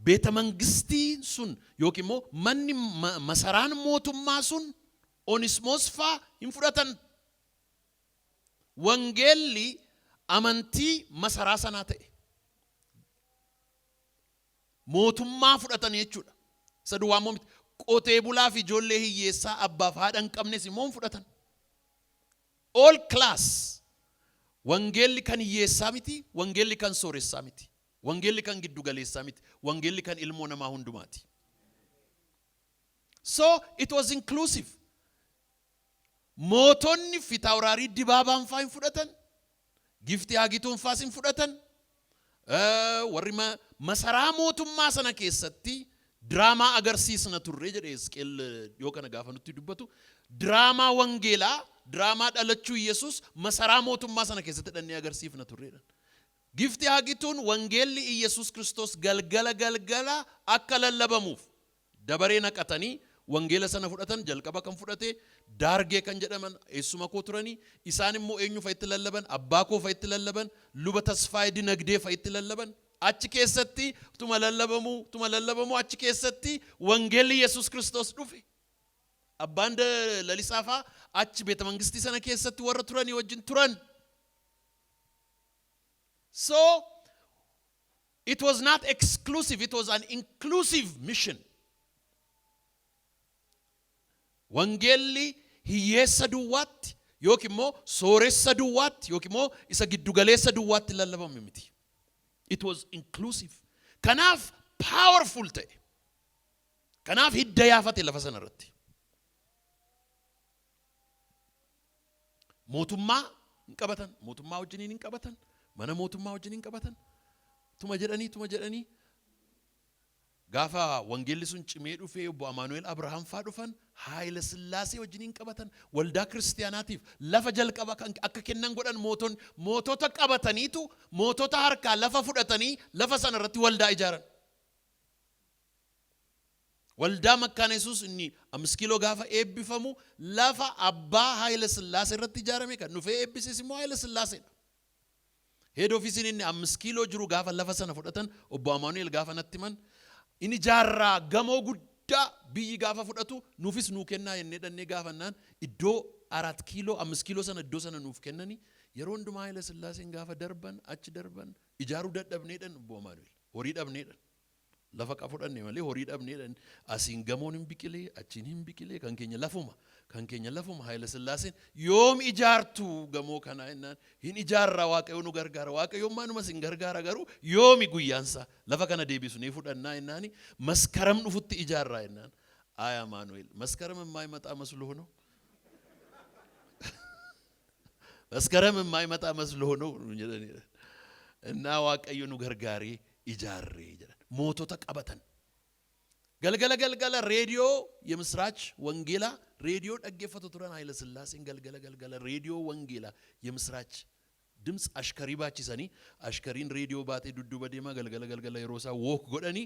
Beeta mangistiin sun yookiin immoo manni masaraan mootummaa sun Onismoos faa hin fudhatan. Wangeelli amantii masaraa sanaa ta'e. Mootummaa fudhatan jechuudha. Isa duwwaa immoo miti. Qotee bulaa fi ijoollee hiyyeessaa abbaaf haadha hin qabnes immoo hin fudhatan. All class. Wangeelli kan hiyyeessaa miti, wangeelli kan sooressaa miti. Wangeelli kan giddu galeessaa miti. Wangeelli kan ilmoo namaa hundumaati. So it was inclusive. Mootonni Fitaawuraarii Dibaabaan faa hin fudhatan. Giftii Hagituun faas hin fudhatan. Warri masaraa mootummaa sana keessatti diraamaa agarsiisna turre jedhe Hisqeel yoo kana gaafa nutti dubbatu, diraamaa wangeelaa, diraamaa dhalachuu Yesuus masaraa mootummaa sana keessatti dhannee agarsiifna turreedha. Gifti Hagituun wangeelli Iyyasuus Kiristoos galgala galgala akka lallabamuuf dabaree naqatanii wangeela sana fudhatan. Jalqaba kan fudhate Daargee kan jedhaman eessuma koo turanii. Isaan immoo eenyu fa'itti lallaban? Abbaa koo fa'itti lallaban, Luba Tasfaayee Dinagdee fa'itti lallaban. Achi keessatti tuma lallabamuu, tuma lallabamuu, achi keessatti wangeelli Yesuus Kiristoos dhufe. Abbaan Lalisaa faa achi beeta mangistii sana keessatti warra turanii wajjin turan. So it was not exclusive, it was an inclusive mission. Wangeelli hiyyeessa duwwaatti yookiin immoo sooressa duwwaatti yookiin immoo isa giddugaleessa duwwaatti lallabame miti. It was inclusive. Kanaaf powerful ta'e. Kanaaf hidda yaafate lafa sana irratti. Mootummaa hin qabatan, mootummaa wajjiniin hin qabatan, mana mootummaa wajjin hin qabatan. Tuma jedhanii, tuma jedhanii, gaafa wangeelli sun cimee dhufee obbo Amaanu'el Abrahaam faa dhufan, Haayila Sillaasee wajjiniin qabatan. Waldaa kiristiyaanaatiif lafa jalqaba kan akka kennan godhan. Mootota qabataniitu mootota harkaa lafa fudhatanii lafa sana irratti waldaa ijaaran. Waldaa Makkaana Yesuus inni 5 Kiiloo gaafa eebbifamu lafa abbaa Haayila Sillaasee irratti ijaarame. Kan dhufee eebbisiis immoo Haayila Sillaaseedha. Head officeiin inni 5 Kiiloo jiru gaafa lafa sana fudhatan, obbo Amaanu'el gaafa natti himan, inni jaarraa gamoo guddaa biyyi gaafa fudhatu nuufis nuu kennaa jennee dhannee gaafannaan, iddoo 4 Kiiloo 5 Kiiloo sana, iddoo sana nuuf kennanii, yeroo hundumaa Haayila Sillaaseen gaafa darban achi darban ijaaruu dadhabneedhan. Obbo Amaanu'el, horii dhabneedhan, lafa qa fudhanne malee horii dhabneedhan. Asiin gamoon hin biqilee, achiin hin biqilee, kan keenya lafuma, kan keenya lafuma. Haayila Sillaaseen yoom ijaartu gamoo kanaa jennaan, hin ijaarraa, Waaqayyo nu gargaara, Waaqayyo maanumas hin gargaara, garuu yoomi guyyaansaa lafa kana deebisu ni fudhannaa jennaani, maskaram dhufutti ijaarraa jennaan, አይ አማኑኤል፣ መስከረም የማይመጣ መስሎህ ነው፣ መስከረም የማይመጣ መስሎህ ነው እና Waaqayyo nu gargaaree ijaarree jedhan. Mootota qabatan. Galgala galgala reediyoo የምስራች wangeelaa reediyoo dhaggeeffatu turan Haayila Sillaaseen. Galgala galgala reediyoo wangeelaa የምስራች ድምፅ ashkarii baachisanii, ashkariin reediyoo baatee dudduuba deemaa, galgala galgala yeroo isaa walk godhanii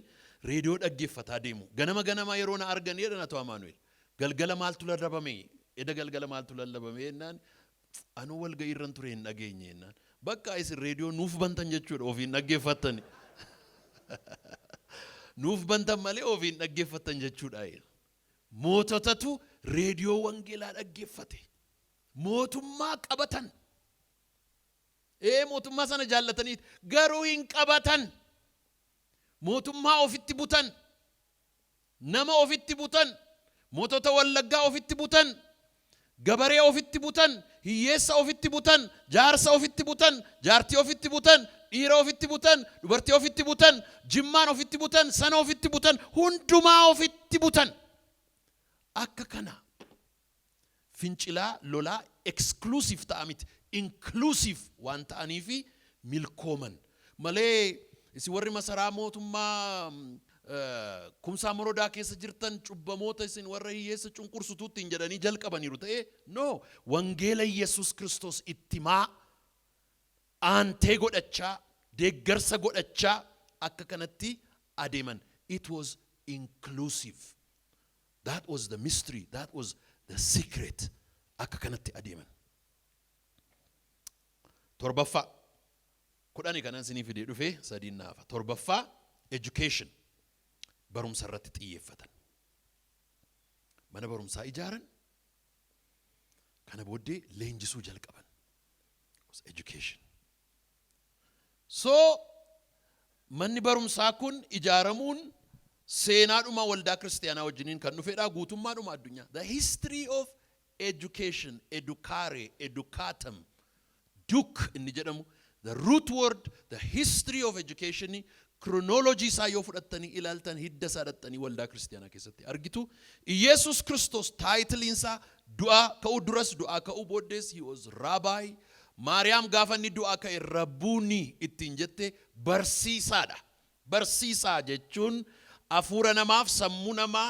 reediyoo dhaggeeffataa deemu. Ganama ganama yeroo na arganii jedhan, Ato Amaanu'el, galgala maaltu lallabame, eda galgala maaltu lallabame jennaan, anuu walga'ii irran ture, hin dhageenye jennaan, bakka isin reediyoo nuuf bantan jechuudha, ofiin dhaggeeffattani, nuuf bantan malee ofiin dhaggeeffattan jechuudha. Moototatu reediyoo wangeelaa dhaggeeffate. Mootummaa qabatan. Ee, mootummaa sana jaallatanii garuu hin qabatan. Mootummaa ofitti butan, nama ofitti butan, mootota Wallaggaa ofitti butan, gabaree ofitti butan, hiyyeessa ofitti butan, jaarsa ofitti butan, jaartii ofitti butan, dhiira ofitti butan, dubartii ofitti butan, Jimmaan ofitti butan, sana ofitti butan, hundumaa ofitti butan. Akka kana fincilaa lolaa exclusive ta'a miti, inclusive waan ta'aniifi milkooman malee, isin warri masaraa mootummaa Kumsaa Morodaa keessa jirtan cubbamoota, isin warra hiyyeessa cunqursutuutti hin jedhanii jalqabaniiru ta'e. No, wangeela Yesus Kiristoos ittimaa aantee godhachaa, deeggarsa godhachaa akka kanatti adeeman. It was inclusive. That was the mystery, that was the secret. Akka kanatti adeeman. Torbaffaa, 10 kanan isinii fidee dhufee, sadiin naafa. Torbaffaa, education, barumsa irratti xiyyeeffatan. Mana barumsaa ijaaran. Kana booddee leenjisuu jalqaban. Education. So manni barumsaa kun ijaaramuun seenaadhuma waldaa kiristaanaa wajjiniin kan dhufedha, guutummaadhuma addunyaa. The history of education, educare, educatum, duk inni jedhamu, the root word, the history of education, chronology isaa yoo fudhattanii ilaaltan, hidda isaa dhaxxanii waldaa kiristaanaa keessatti argitu. Iyeesus Kiristoos titleiin isaa du'aa ka'uu duras, du'aa ka'uu booddees, he was rabbi. Maariyaam gaafa inni du'aa ka'e rabbuuni ittiin jette barsiisaadha. Barsiisaa jechuun hafuura namaaf, sammuu namaa,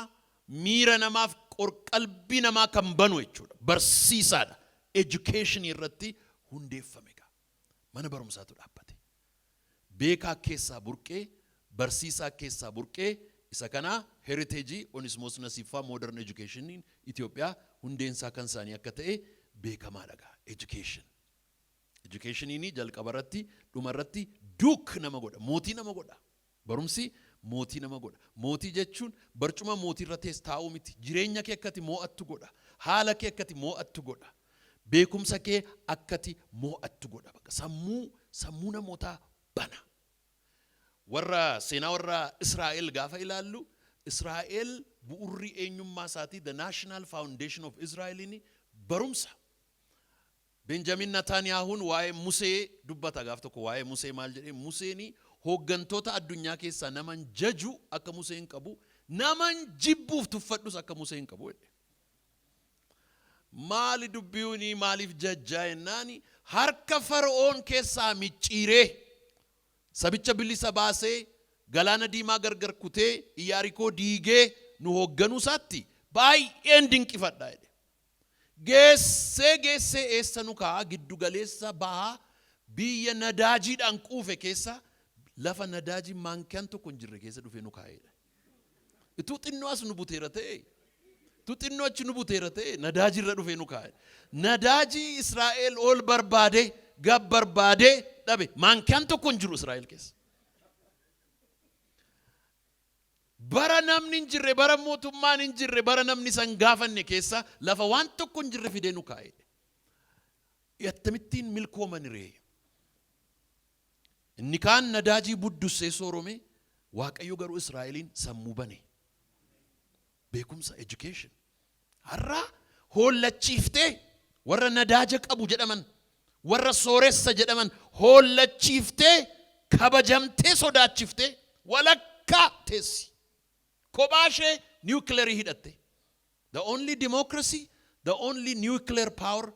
miira namaaf, qorqalbii namaa kan banu jechuudha. Barsiisaadha. Education irratti hundeeffame gaa. Mana barumsaatu dhaabbate. Beekaa keessaa burqee, barsiisaa keessaa burqee, isa kana heritage Onismoos Nasiffaa modern education Itoophiyaa hundeensaa kan isaanii akka ta'e beekamaadha gaa. Education. Educationiin jalqaba irratti, dhuma irratti duke nama godha, mootii nama godha. Barumsi mootii nama godha. Mootii jechuun barcuma mootii irra tees taa'uu miti. Jireenya kee akkati moo'attu godha. Haala kee akkati moo'attu godha. Beekumsa kee akkati moo'attu godha. Bakka sammuu namootaa bana. Warra seenaa warra Israa'el gaafa ilaallu, Israa'el bu'urri eenyummaa isaatii, the national foundation of Israa'eliin, barumsa. Benjamin Netanyahuun waa'ee Musee dubbata gaaf tokko. Waa'ee Musee maal jedhee? Museen hooggantoota addunyaa keessaa naman jaju akka Musee hin qabu, naman jibbuuf tuffadhus akka Musee hin qabu jedhe. Maali dubbi'uunii maaliif jajjaa jennaani, harka Fara'oon keessaa micciiree sabicha bilisa baasee, galaana diimaa gargar kutee, Iyaarikoo diigee nu hoogganuu isaatti baay'een dinqifadha jedhe. Geessee geessee eessa nu kaa'a? Giddu galeessa bahaa, biyya nadaajiidhaan quufe keessa, lafa nadaajii maankiyaan tokko hin jirre keessa dhufee nu kaa'edha. Ituu xinnoo as nu buteera ta'e, ituu xinnoo achi nu buteera ta'e, nadaajiirra dhufee nu kaa'e. Nadaajii Israa'el ol barbaade, gab barbaade dhabe. Maankiyaan tokko hin jiru Israa'el keessa. Bara namni hin jirre, bara mootummaan hin jirre, bara namni isa hin gaafanne keessa, lafa waan tokko hin jirre fidee nu kaa'e. Akkamittiin milkooman ree? Inni kaan nadaajii buddussee soorome, Waaqayyo garuu Israa'eliin sammuu bane. Beekumsa, education. Har'a hoollachiiftee warra nadaaja qabu jedhaman, warra sooressa jedhaman hoollachiiftee, kabajamtee, sodaachiftee walakkaa teessi. Kophaa ishee niwukileerii hidhatte. The only democracy, the only nuclear power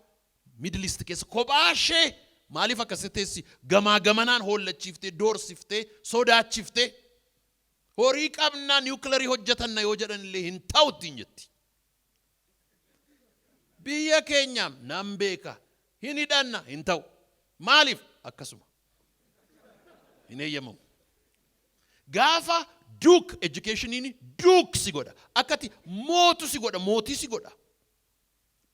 Middle East keessa kophaa ishee maaliif akkasitti teessi? Gamaa gamanaan hoollachiiftee, doorsiftee, sodaachiftee, horii qabnaa niwukileerii hojjetanna yoo jedhan illee hin ta'u ittiin jetti. Biyya keenyaam nan beeka, hin hidhanna, hin ta'u. Maaliif? Akkasuma. Hin eeyyamamu. Gaafa duuk educationiin duuk si godha. Akkati mootu si godha, mootii si godha.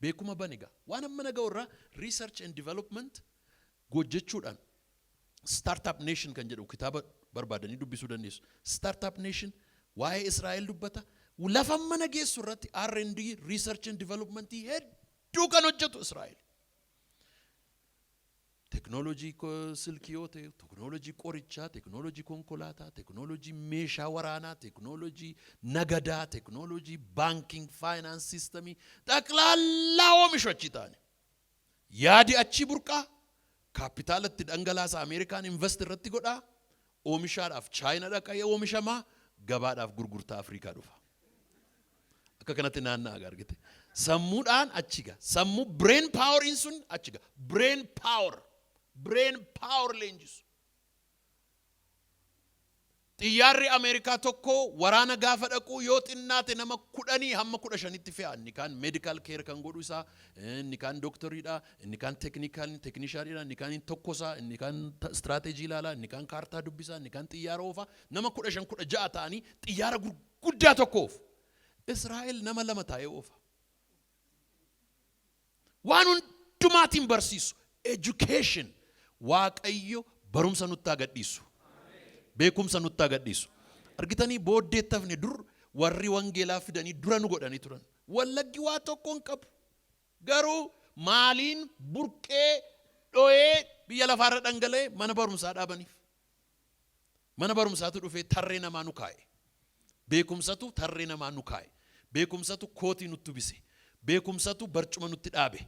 Beekuma bani gaa. Waan amma naga'u irraa research and development hojjechuudhaan, Startup Nation kan jedhu kitaaba barbaadanii dubbisuu dandeessu. Startup Nation waa'ee Israa'el dubbata. Lafa mana geessu irratti R&D, research and development hedduu kan hojjetu Israa'el. Teknoolojii silkii yoo ta'e, teknoolojii qorichaa, teknoolojii konkolaataa, teknoolojii meeshaa waraanaa, teknoolojii nagadaa, teknoolojii banking, finance systemii xaqlaallaa oomishu achi ta'ani. Yaadi achi burqaa, kaapitaalatti dhangalaasa, Ameerikaan invest irratti godhaa, oomishaadhaaf Chaayina dhaqee oomishamaa, gabaadhaaf gurgurtaa Afrikaa dhufa. Akka kanatti naanna'a argite. Sammuudhaan achi ga. Sammuu, brain poweriin sun achi ga. Brain power. Brain power leenjisu. Xiyyaarri Ameerikaa tokko waraana gaafa dhaqu yoo xinnaate nama 10 hamma 15tti fe'a. Inni kaan medical care kan godhu isaa, inni kaan dooktoriidha, inni kaan technical technicianiidha, inni kaan tokkosaa, inni kaan istiraateejii ilaala, inni kaan kaartaa dubbisaa, inni kaan xiyyaara oofa. Nama 15 16 ta'anii xiyyaara gurguddaa tokko oofu. Israa'el nama lama taa'ee oofa. Waan hundumaatiin barsiisu. Education. Waaqayyo barumsa nutti agadhiisu. Beekumsa nutti agadhiisu. Argitanii, booddeetti hafne. Dur warri wangeelaa fidanii dura nu godhanii turan. Wallaggi waa tokko hin qabu. Garuu maaliin burqee dho'ee biyya lafaarra dhangala'ee mana barumsaa dhaabaniif. Mana barumsaatu dhufee tarree namaa nu kaa'e. Beekumsatu tarree namaa nu kaa'e. Beekumsatu kootii nutti bise. Beekumsatu barcuma nutti dhaabe.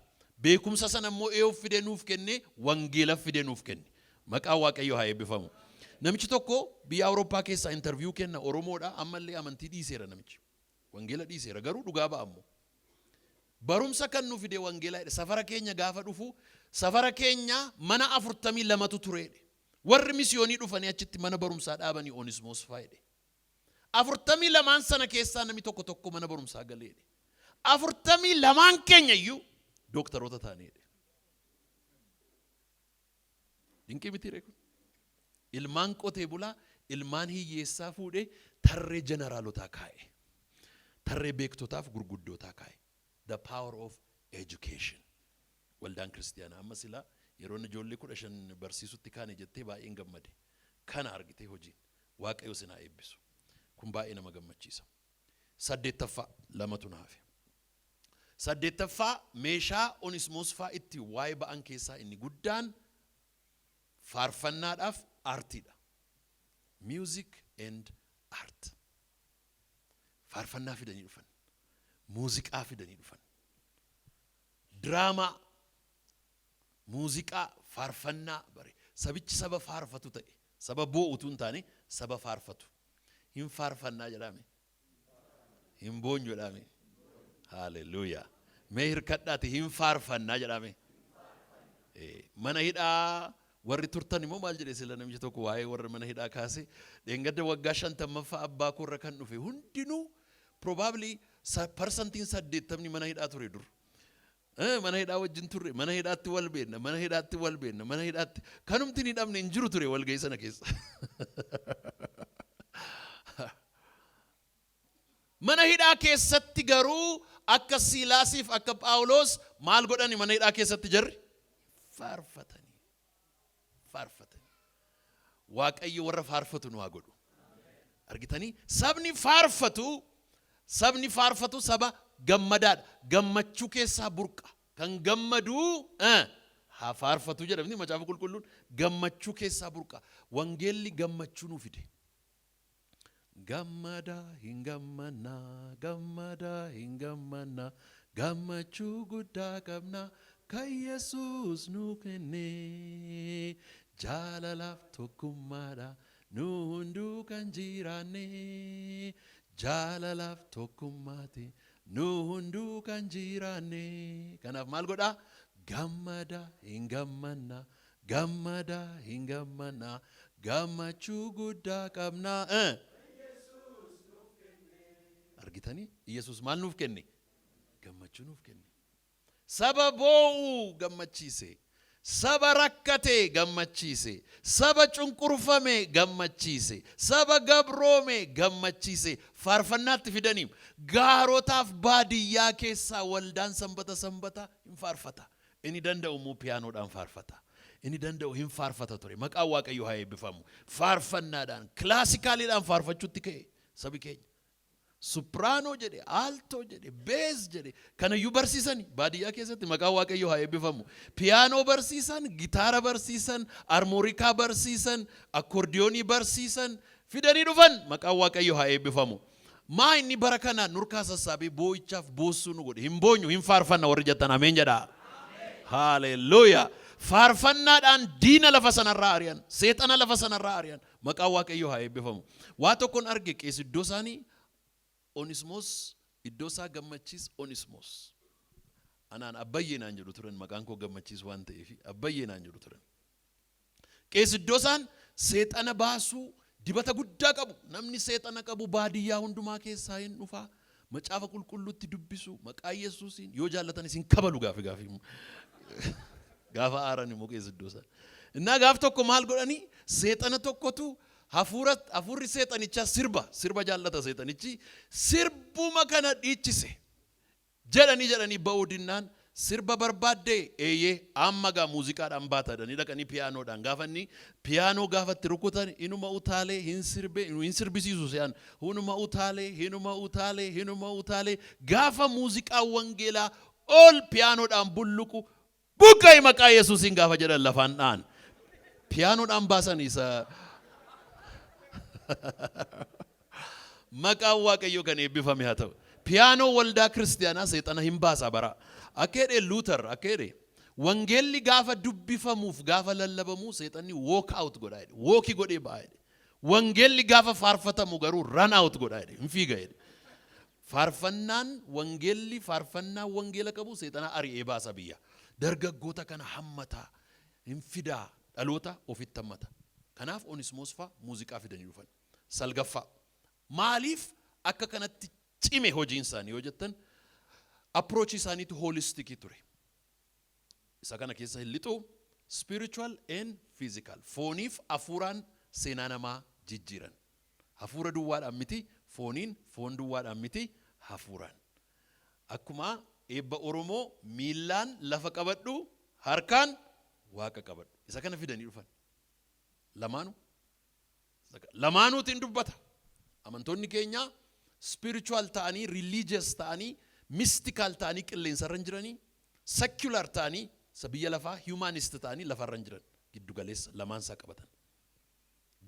Beekumsa sana immoo eeyyuu fidee nuuf kenne? Wangeela fidee nuuf kenne. Maqaan Waaqayyoo haa eebbifamu. Namichi tokko biyya Awurooppaa keessaa interview kenna. Oromoodha, ammallee amantii dhiiseera namichi. Wangeela dhiiseera, garuu dhugaa ba'a ammoo. Barumsa kan nu fide wangeelaa jedhe. Safara keenya gaafa dhufu, safara keenya mana 42tu tureedhe. Warri misiyoonii dhufanii achitti mana barumsaa dhaabanii Onismoos faayidhe. 42n sana keessaa namni tokko tokko mana barumsaa galeedhe. 42n keenya iyyuu dooktaroota taaneedhe. Dinqii miti kun? Ilmaan qotee bulaa, ilmaan hiyyeessaa fuudhee tarree jeneraalotaa kaa'e. Tarree beektotaaf gurguddootaa kaa'e. The power of education. Waldaan kiristiyaanaa amma silaa yeroo inni ijoollee 15 barsiisutti kaane jettee baay'een gammade. Kana argitee hojiin. Waaqayyo sinaa eebbisu. Kun baay'ee nama gammachiisa. Saddeettaffaa, lamatu na hafe. Saddeettaffaa, meeshaa Onismoos faa itti waa'ee ba'an keessaa inni guddaan faarfannaadhaaf aartiidha. Music and art. Faarfannaa fidanii dhufan. Muuziqaa fidanii dhufan. Diraamaa, muuziqaa, faarfannaa bare. Sabichi saba faarfatu ta'e. Saba boo'utu hin taane, saba faarfatu. Hin faarfannaa jedhame. Hin boonyu jedhame. Haaleluyyaa. Mee hirkadhaati hin faarfannaa jedhame. Mana hidhaa warri turtan immoo maal jedhe sila namichi tokko waa'ee warra mana hidhaa kaase? Dheengadda waggaa 50ffaa abbaa koorra kan dhufe hundinuu probably 80% mana hidhaa ture dur. Mana hidhaa wajjin turre, mana hidhaatti wal beenna, mana hidhaatti wal beenna, mana hidhaatti kanumti hin hidhamne hin jiru ture walga'ii sana keessa. Mana hidhaa keessatti garuu akka Siilaasiif akka Phaawulos maal godhani mana hidhaa keessatti jarri? Faarfatanii. Faarfatanii. Waaqayyo warra faarfatu nu haa godhu. Argitanii? Sabni faarfatu saba gammadaadha. Gammachuu keessaa burqa. Kan gammadu haa faarfatu jedhamni Macaafa Qulqulluun, gammachuu keessaa burqa. Wangeelli gammachuu nuu fide. Gammadaa hin gammannaa, gammadaa hin gammannaa, gammachuu guddaa qabna kan Yesuus nu kenne. Jaalalaaf tokkummaadha nu hunduu kan jiraanne. Jaalalaaf tokkummaati nu hunduu kan jiraanne. Kanaaf maal godhaa? Gammadaa hin gammannaa, gammadaa hin gammannaa, gammachuu guddaa qabna. Argitanii? Yesuus maal nuuf kenne? Gammachuu nuuf kenne. Saba boo'u gammachiise. Saba rakkate gammachiise. Saba cunqurfame gammachiise. Saba gabroome gammachiise. Faarfannaatti fidanii gaarotaaf baadiyyaa keessaa waldaan sanbata sanbata hin faarfata. Inni danda'u immoo piyaanoodhaan faarfata. Inni danda'u hin faarfata ture. Maqaan Waaqayyoo haa eebbifamu. Faarfannaadhaan, classicaliidhaan faarfachuutti ka'e sabi keenya. Soprano jedhe, alto jedhe, bass jedhe, kanayyuu barsiisan baadiyyaa keessatti. Maqaan Waaqayyoo haa eebbifamu. Piyaanoo barsiisan, gitaara barsiisan, armoorikaa barsiisan, akkoordiyoonii barsiisan, fidanii dhufan. Maqaan Waaqayyoo haa eebbifamu. Maa inni bara kana nurkaa sassaabee boo'ichaaf boossuu nu godhe? Hin boonyu, hin faarfanna warri jettan ameen jedhaa. Haaleluyyaa. Faarfannaadhaan diina lafa sanarraa ari'an, seexana lafa sanarraa ari'an. Maqaan Waaqayyoo haa eebbifamu. Waa tokkoon arge, qees iddoo isaanii Onismoos iddoo isaa Gammachiis Onismoos. Anaan Abbayyee naan jedhu turan, maqaan koo Gammachiis waan ta'eef Abbayyee naan jedhu turan. Qees iddoo isaan seexana baasuu dibata guddaa qabu. Namni seexana qabu baadiyyaa hundumaa keessaa hin dhufaa. Macaafa Qulqulluutti dubbisu, maqaa Yesuusiin yoo jaallatan isin kabalu gaafi gaafi. Gaafa aaran immoo qees iddoo isaan. Innaa gaaf tokko maal godhanii, seexana tokkotu hafuura, hafuurri seexanichaa sirba jaallata, seexanichi sirbuma kana dhiichise. Jedhanii jedhanii ba'uu dinnaan, sirba barbaaddee, eeyyee, amma gaa muuziqaadhaan baata jedhanii dhaqanii piyaanoodhaan gaafa inni piyaanoo gaafatti rukutan inuma utaalee hin sirbe, hin sirbisiisu se'an, hunuma utaalee, hinuma utaalee, hinuma utaalee, gaafa muuziqaa wangeelaa ol piyaanoodhaan bulluqu, buqqa'i maqaa Yesuusiin gaafa jedhan lafaan dha'an. Piyaanoodhaan baasan isa. Maqaan Waaqayyoo kan eebbifame haa ta'u. Piyaanoo waldaa kiristiyaanaa seexana hin baasa bara. Akka jedhe Luuter, akka jedhe, wangeelli gaafa dubbifamuuf gaafa lallabamu seexanni walk out godha jedhe. Walk godhee ba'a jedhe. Wangeelli gaafa faarfatamu garuu run out godha jedhe. Hin fiiga jedhe. Faarfannaan wangeelli, faarfannaan wangeela qabu seexana ari'ee baasa biyya. Dargaggoota kana hammataa hin fidaa, dhaloota ofitti hammata. Kanaaf Onismoos fa'a muuziqaa fidanii dhufan. Salgaffaa. Maaliif akka kanatti cime hojiin isaanii yoo jettan, approachii isaaniitu holisticii ture. Isa kana keessa hin lixu, spiritual and physical. Fooniif hafuuraan seenaa namaa jijjiiran. Hafuura duwwaadhaan miti, fooniin, foon duwwaadhaan miti, hafuuraan. Akkuma eebba Oromoo, miillaan lafa qabadhu, harkaan Waaqa qabadhu. Isa kana fidanii dhufan. Lamaanuu. Lamaanuutiin dubbata. Amantoonni keenya spiritual ta'anii, religious ta'anii, mystical ta'anii qilleensarra hin jiranii, secular ta'anii isa biyya lafaa humanist ta'anii lafarra hin jiran, giddu galeessa lamaan isaa qabatan.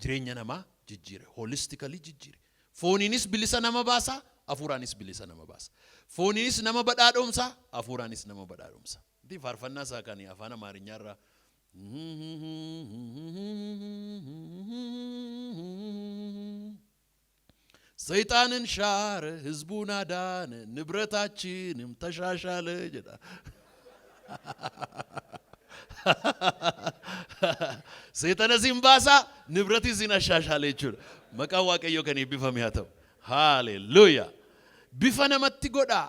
Jireenya namaa jijjiire, holistically jijjiire. Fooniinis bilisa nama baasa, hafuuraanis bilisa nama baasa. Fooniinis nama badhaadhoomsa, hafuuraanis nama badhaadhoomsa. Inti faarfannaa isaa kan afaan Amaarinyaarraa ሰይጣንን ሻረ፣ ህዝቡን አዳነ፣ ንብረታችንም ተሻሻለ jedha. Seexana siin baasaa, nibratii siin ashaashaale jechuudha. Maqaan Waaqayyoo kan eebbifame haa ta'u. Haaleluyyaa. Bifa namatti godhaa,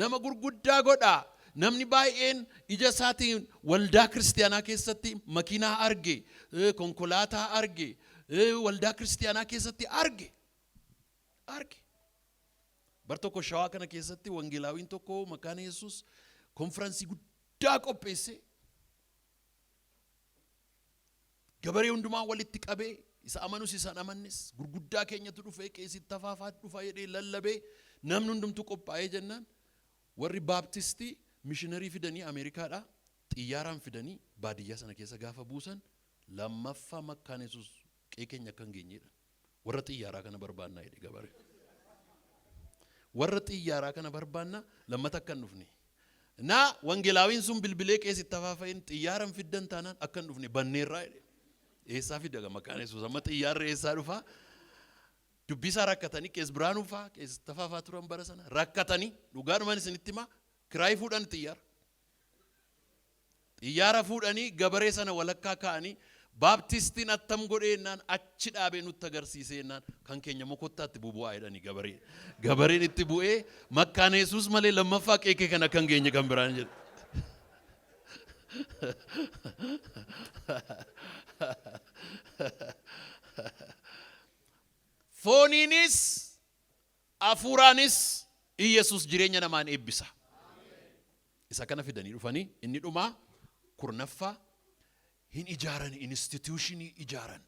nama gurguddaa godhaa. Namni baay'een ija isaatiin waldaa kiristiyaanaa keessatti makiinaa arge, konkolaataa arge, waldaa kiristiyaanaa keessatti arge. Arge. Bar tokko Shawaa kana keessatti wangeelaawiin tokko Makaana Yesuus konfiraansii guddaa qopheesse. Gabaree hundumaa walitti qabee, isa amanus isa hin amannes, gurguddaa keenyatu dhufee, qeesii Tafaafaa dhufa jedhee lallabee, namni hundumtuu qophaa'ee jennaan, warri baaptistii mishiinarii fidanii, Ameerikaadhaa xiyyaaraan fidanii baadiyyaa sana keessa gaafa buusan, lammaffaa Makkaan Yesuus qe'ee keenya akka hin geenyedha. Warra xiyyaaraa kana barbaannaa jedhe gabaree. Warra xiyyaaraa kana barbaannaa, lammata akka hin dhufne. Naa wangeelaawiin sun bilbilee qeesii Tafaafa'in, xiyyaaran fiddan taanaan akka hin dhufne, banneerraa jedhe. Eessaa fida Maqaan Yesuus? Amma xiyyaarri eessaa dhufaa? Dubbisaa rakkatanii, qees Biraanuu faa, qees Tafaafaa turan bara sana, rakkatanii, dhugaadhumaan isinitti himaa, kiraayii fuudhan xiyyaara. Xiyyaara fuudhanii gabaree sana walakkaa kaa'anii, baaptistiin attam godhee jennaan, achi dhaabee nutti agarsiisee jennaan, kan keenya mokottaatti bubu'aa jedhanii gabaree. Gabareen itti bu'ee, Makkaan Yesuus malee lammaffaa qeekee kan akka hin geenye kan biraan jedhu. Fooniinis hafuuraanis Iyyasuus jireenya namaan eebbisa. Isa kana fidanii dhufanii, inni dhumaa 10ffaa hin ijaaran, instituushinii ijaaran.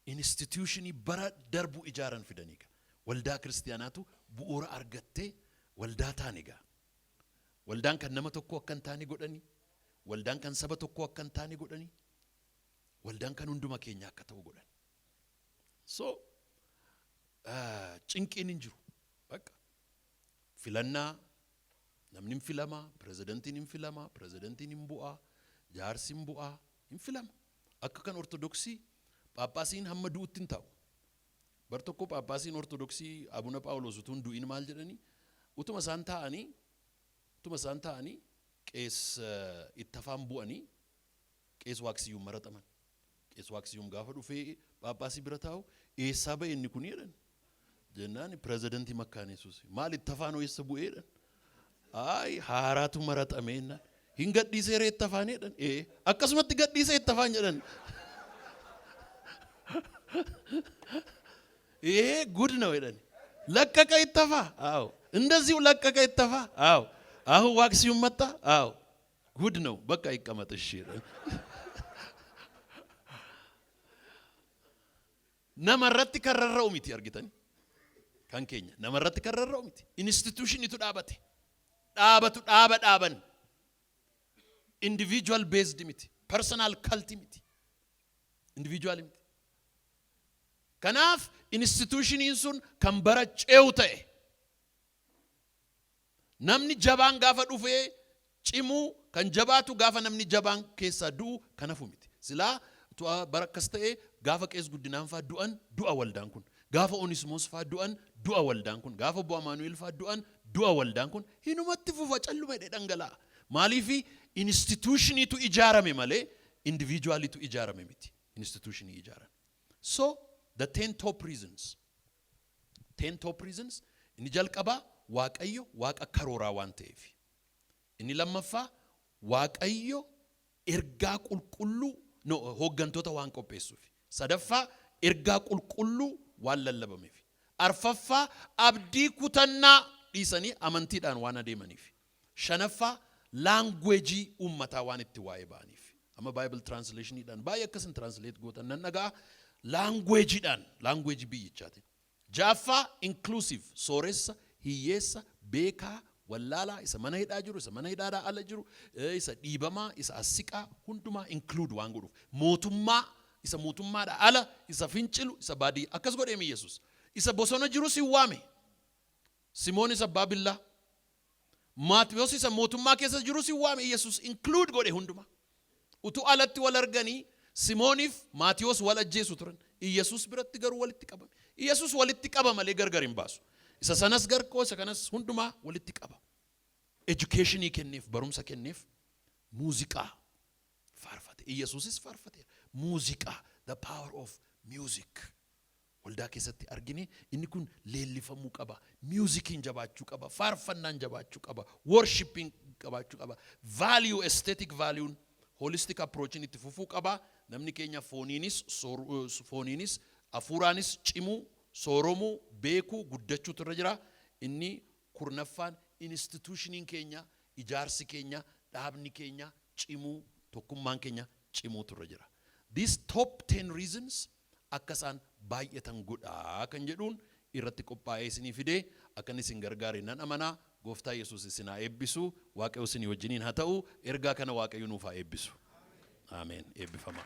Instituushinii bara darbu ijaaran fidanii. Waldaa kiristiyaanaatu bu'uura argattee waldaa taane egaa. Waldaan kan nama tokkoo akka hin taane godhanii, waldaan kan saba tokkoo akka hin taane godhanii, waldaan kan hunduma keenya akka ta'u godhan. So cinqiin hin jiru. Bakka filannaa namni hin filama, pirezidantiin hin filama, pirezidantiin hin bu'aa, jaarsi hin bu'aa, hin filama. Akka kan Ortodoksii Phaaphaasiin hamma du'utti hin taa'u. Bar tokko Phaaphaasiin Ortodoksii Abuna Phaawulos utuu hin du'in maal jedhanii, utuma isaan taa'anii qees Ittafaan bu'anii, qees Waaqsiyyuun maraxaman. Qees Waaqsiyyuun gaafa dhufee Phaaphaasii bira taa'u, eessaa ba'e inni kun jedhan. Jennaan, pirezidantii Makkaan Yesuus. Maal, Ittafaan eessa bu'ee jedhan. Ay, haaraatu maraxame jennaan. Hin gadhiisee ree Ittafaan jedhan. Ee, akkasumatti gadhiisee Ittafaan jedhan. ይሄ ጉድ ነው jedhan። ለቀቀ ይተፋ፣ አዎ፣ እንደዚሁ ለቀቀ ይተፋ፣ አዎ፣ አሁን ዋክሲዩም መጣ፣ አዎ፣ ጉድ ነው፣ በቃ ይቀመጥ እሺ። Namarratti kan rarra'u miti, argitani, kan keenya namarratti kan rarra'u miti. Institushinitu dhaabate, dhaabatu, dhaaba dhaaban, individual based miti, personal cult miti, individual miti. Kanaaf institushiniin sun kan bara ce'u ta'e, namni jabaan gaafa dhufee cimuu kan jabaatu, gaafa namni jabaan keessaa du'u kan hafu miti. Silaa bara akkas ta'e, gaafa qees Guddinaan faa du'an du'a waldaan kun, gaafa Onismoos faa du'an du'a waldaan kun, gaafa obbo Amaanu'el faa du'an du'a waldaan kun, hinumatti fufa, calluma jedhee dhangala'a. Maaliifi? Institushiniitu ijaarame malee individualitu ijaarame miti. Institushinii ijaarame. So the 10 top reasons, 10 top reasons: inni jalqabaa, Waaqayyo Waaqa karooraa waan ta'eef. Inni lammaffaa, Waaqayyo ergaa qulqulluu, no, hooggantoota waan qopheessuuf. Sadaffaa, ergaa qulqulluu waan lallabameef. Arfaffaa, abdii kutannaa dhiisanii amantiidhaan waan adeemaniif. Shanaffaa, language uummataa waan itti waa'ee ba'aniif. Amma Bible translationiidhaan baay'ee akkasin translate gootan nan dhaga'a. Languageiidhaan, language biyyichaatiin. Ja'affaa, inclusive, sooressa, hiyyeessa, beekaa, wallaalaa, isa mana hidhaa jiru, isa mana hidhaadhaa ala jiru, isa dhiibamaa, isa asiqaa, hundumaa include waan godhuuf. Mootummaa, isa mootummaadhaa ala, isa fincilu, isa baadiyyaa akkas godheemi Yesuus. Isa bosona jirus hin waame. Simoon isa abbaa billaa. Maatiyos isa mootummaa keessa jirus hin waame. Yesuus include godhe hundumaa. Utuu alatti wal arganii Simooniif Maatiyos wal ajjeesu turan. Iyyasuus biratti garuu walitti qabame. Iyyasuus walitti qaba malee gargar hin baasu. Isa sanas garkoo, isa kanas hundumaa walitti qaba. Educationii kenneef, barumsa kenneef, muuziqaa faarfate. Iyyasuusis faarfateera. Muuziqaa, the power of music. Waldaa keessatti argine, inni kun leellifamuu qaba. Musiciin jabaachuu qaba. Faarfannaan jabaachuu qaba. Worshipiin qabaachuu qaba. Value, aesthetic valueun, holistic approachin itti fufuu qaba. Namni keenya fooniinis hafuuraanis cimuu, sooromuu, beekuu, guddachuutu irra jira. Inni 10ffaan, institutioniin keenya, ijaarsi keenya, dhaabni keenya cimuu, tokkummaan keenya cimuutu irra jira. These top 10 reasons akka isaan baay'atan godhaa kan jedhuun irratti qophaa'ee isinii fidee, akka inni isin gargaare nan amanaa. Gooftaa Yesuus isin haa eebbisu. Waaqayyo isinii wajjiniin haa ta'u. Ergaa kana Waaqayyo nuuf haa eebbisu. Ameen. Eebbifamaa.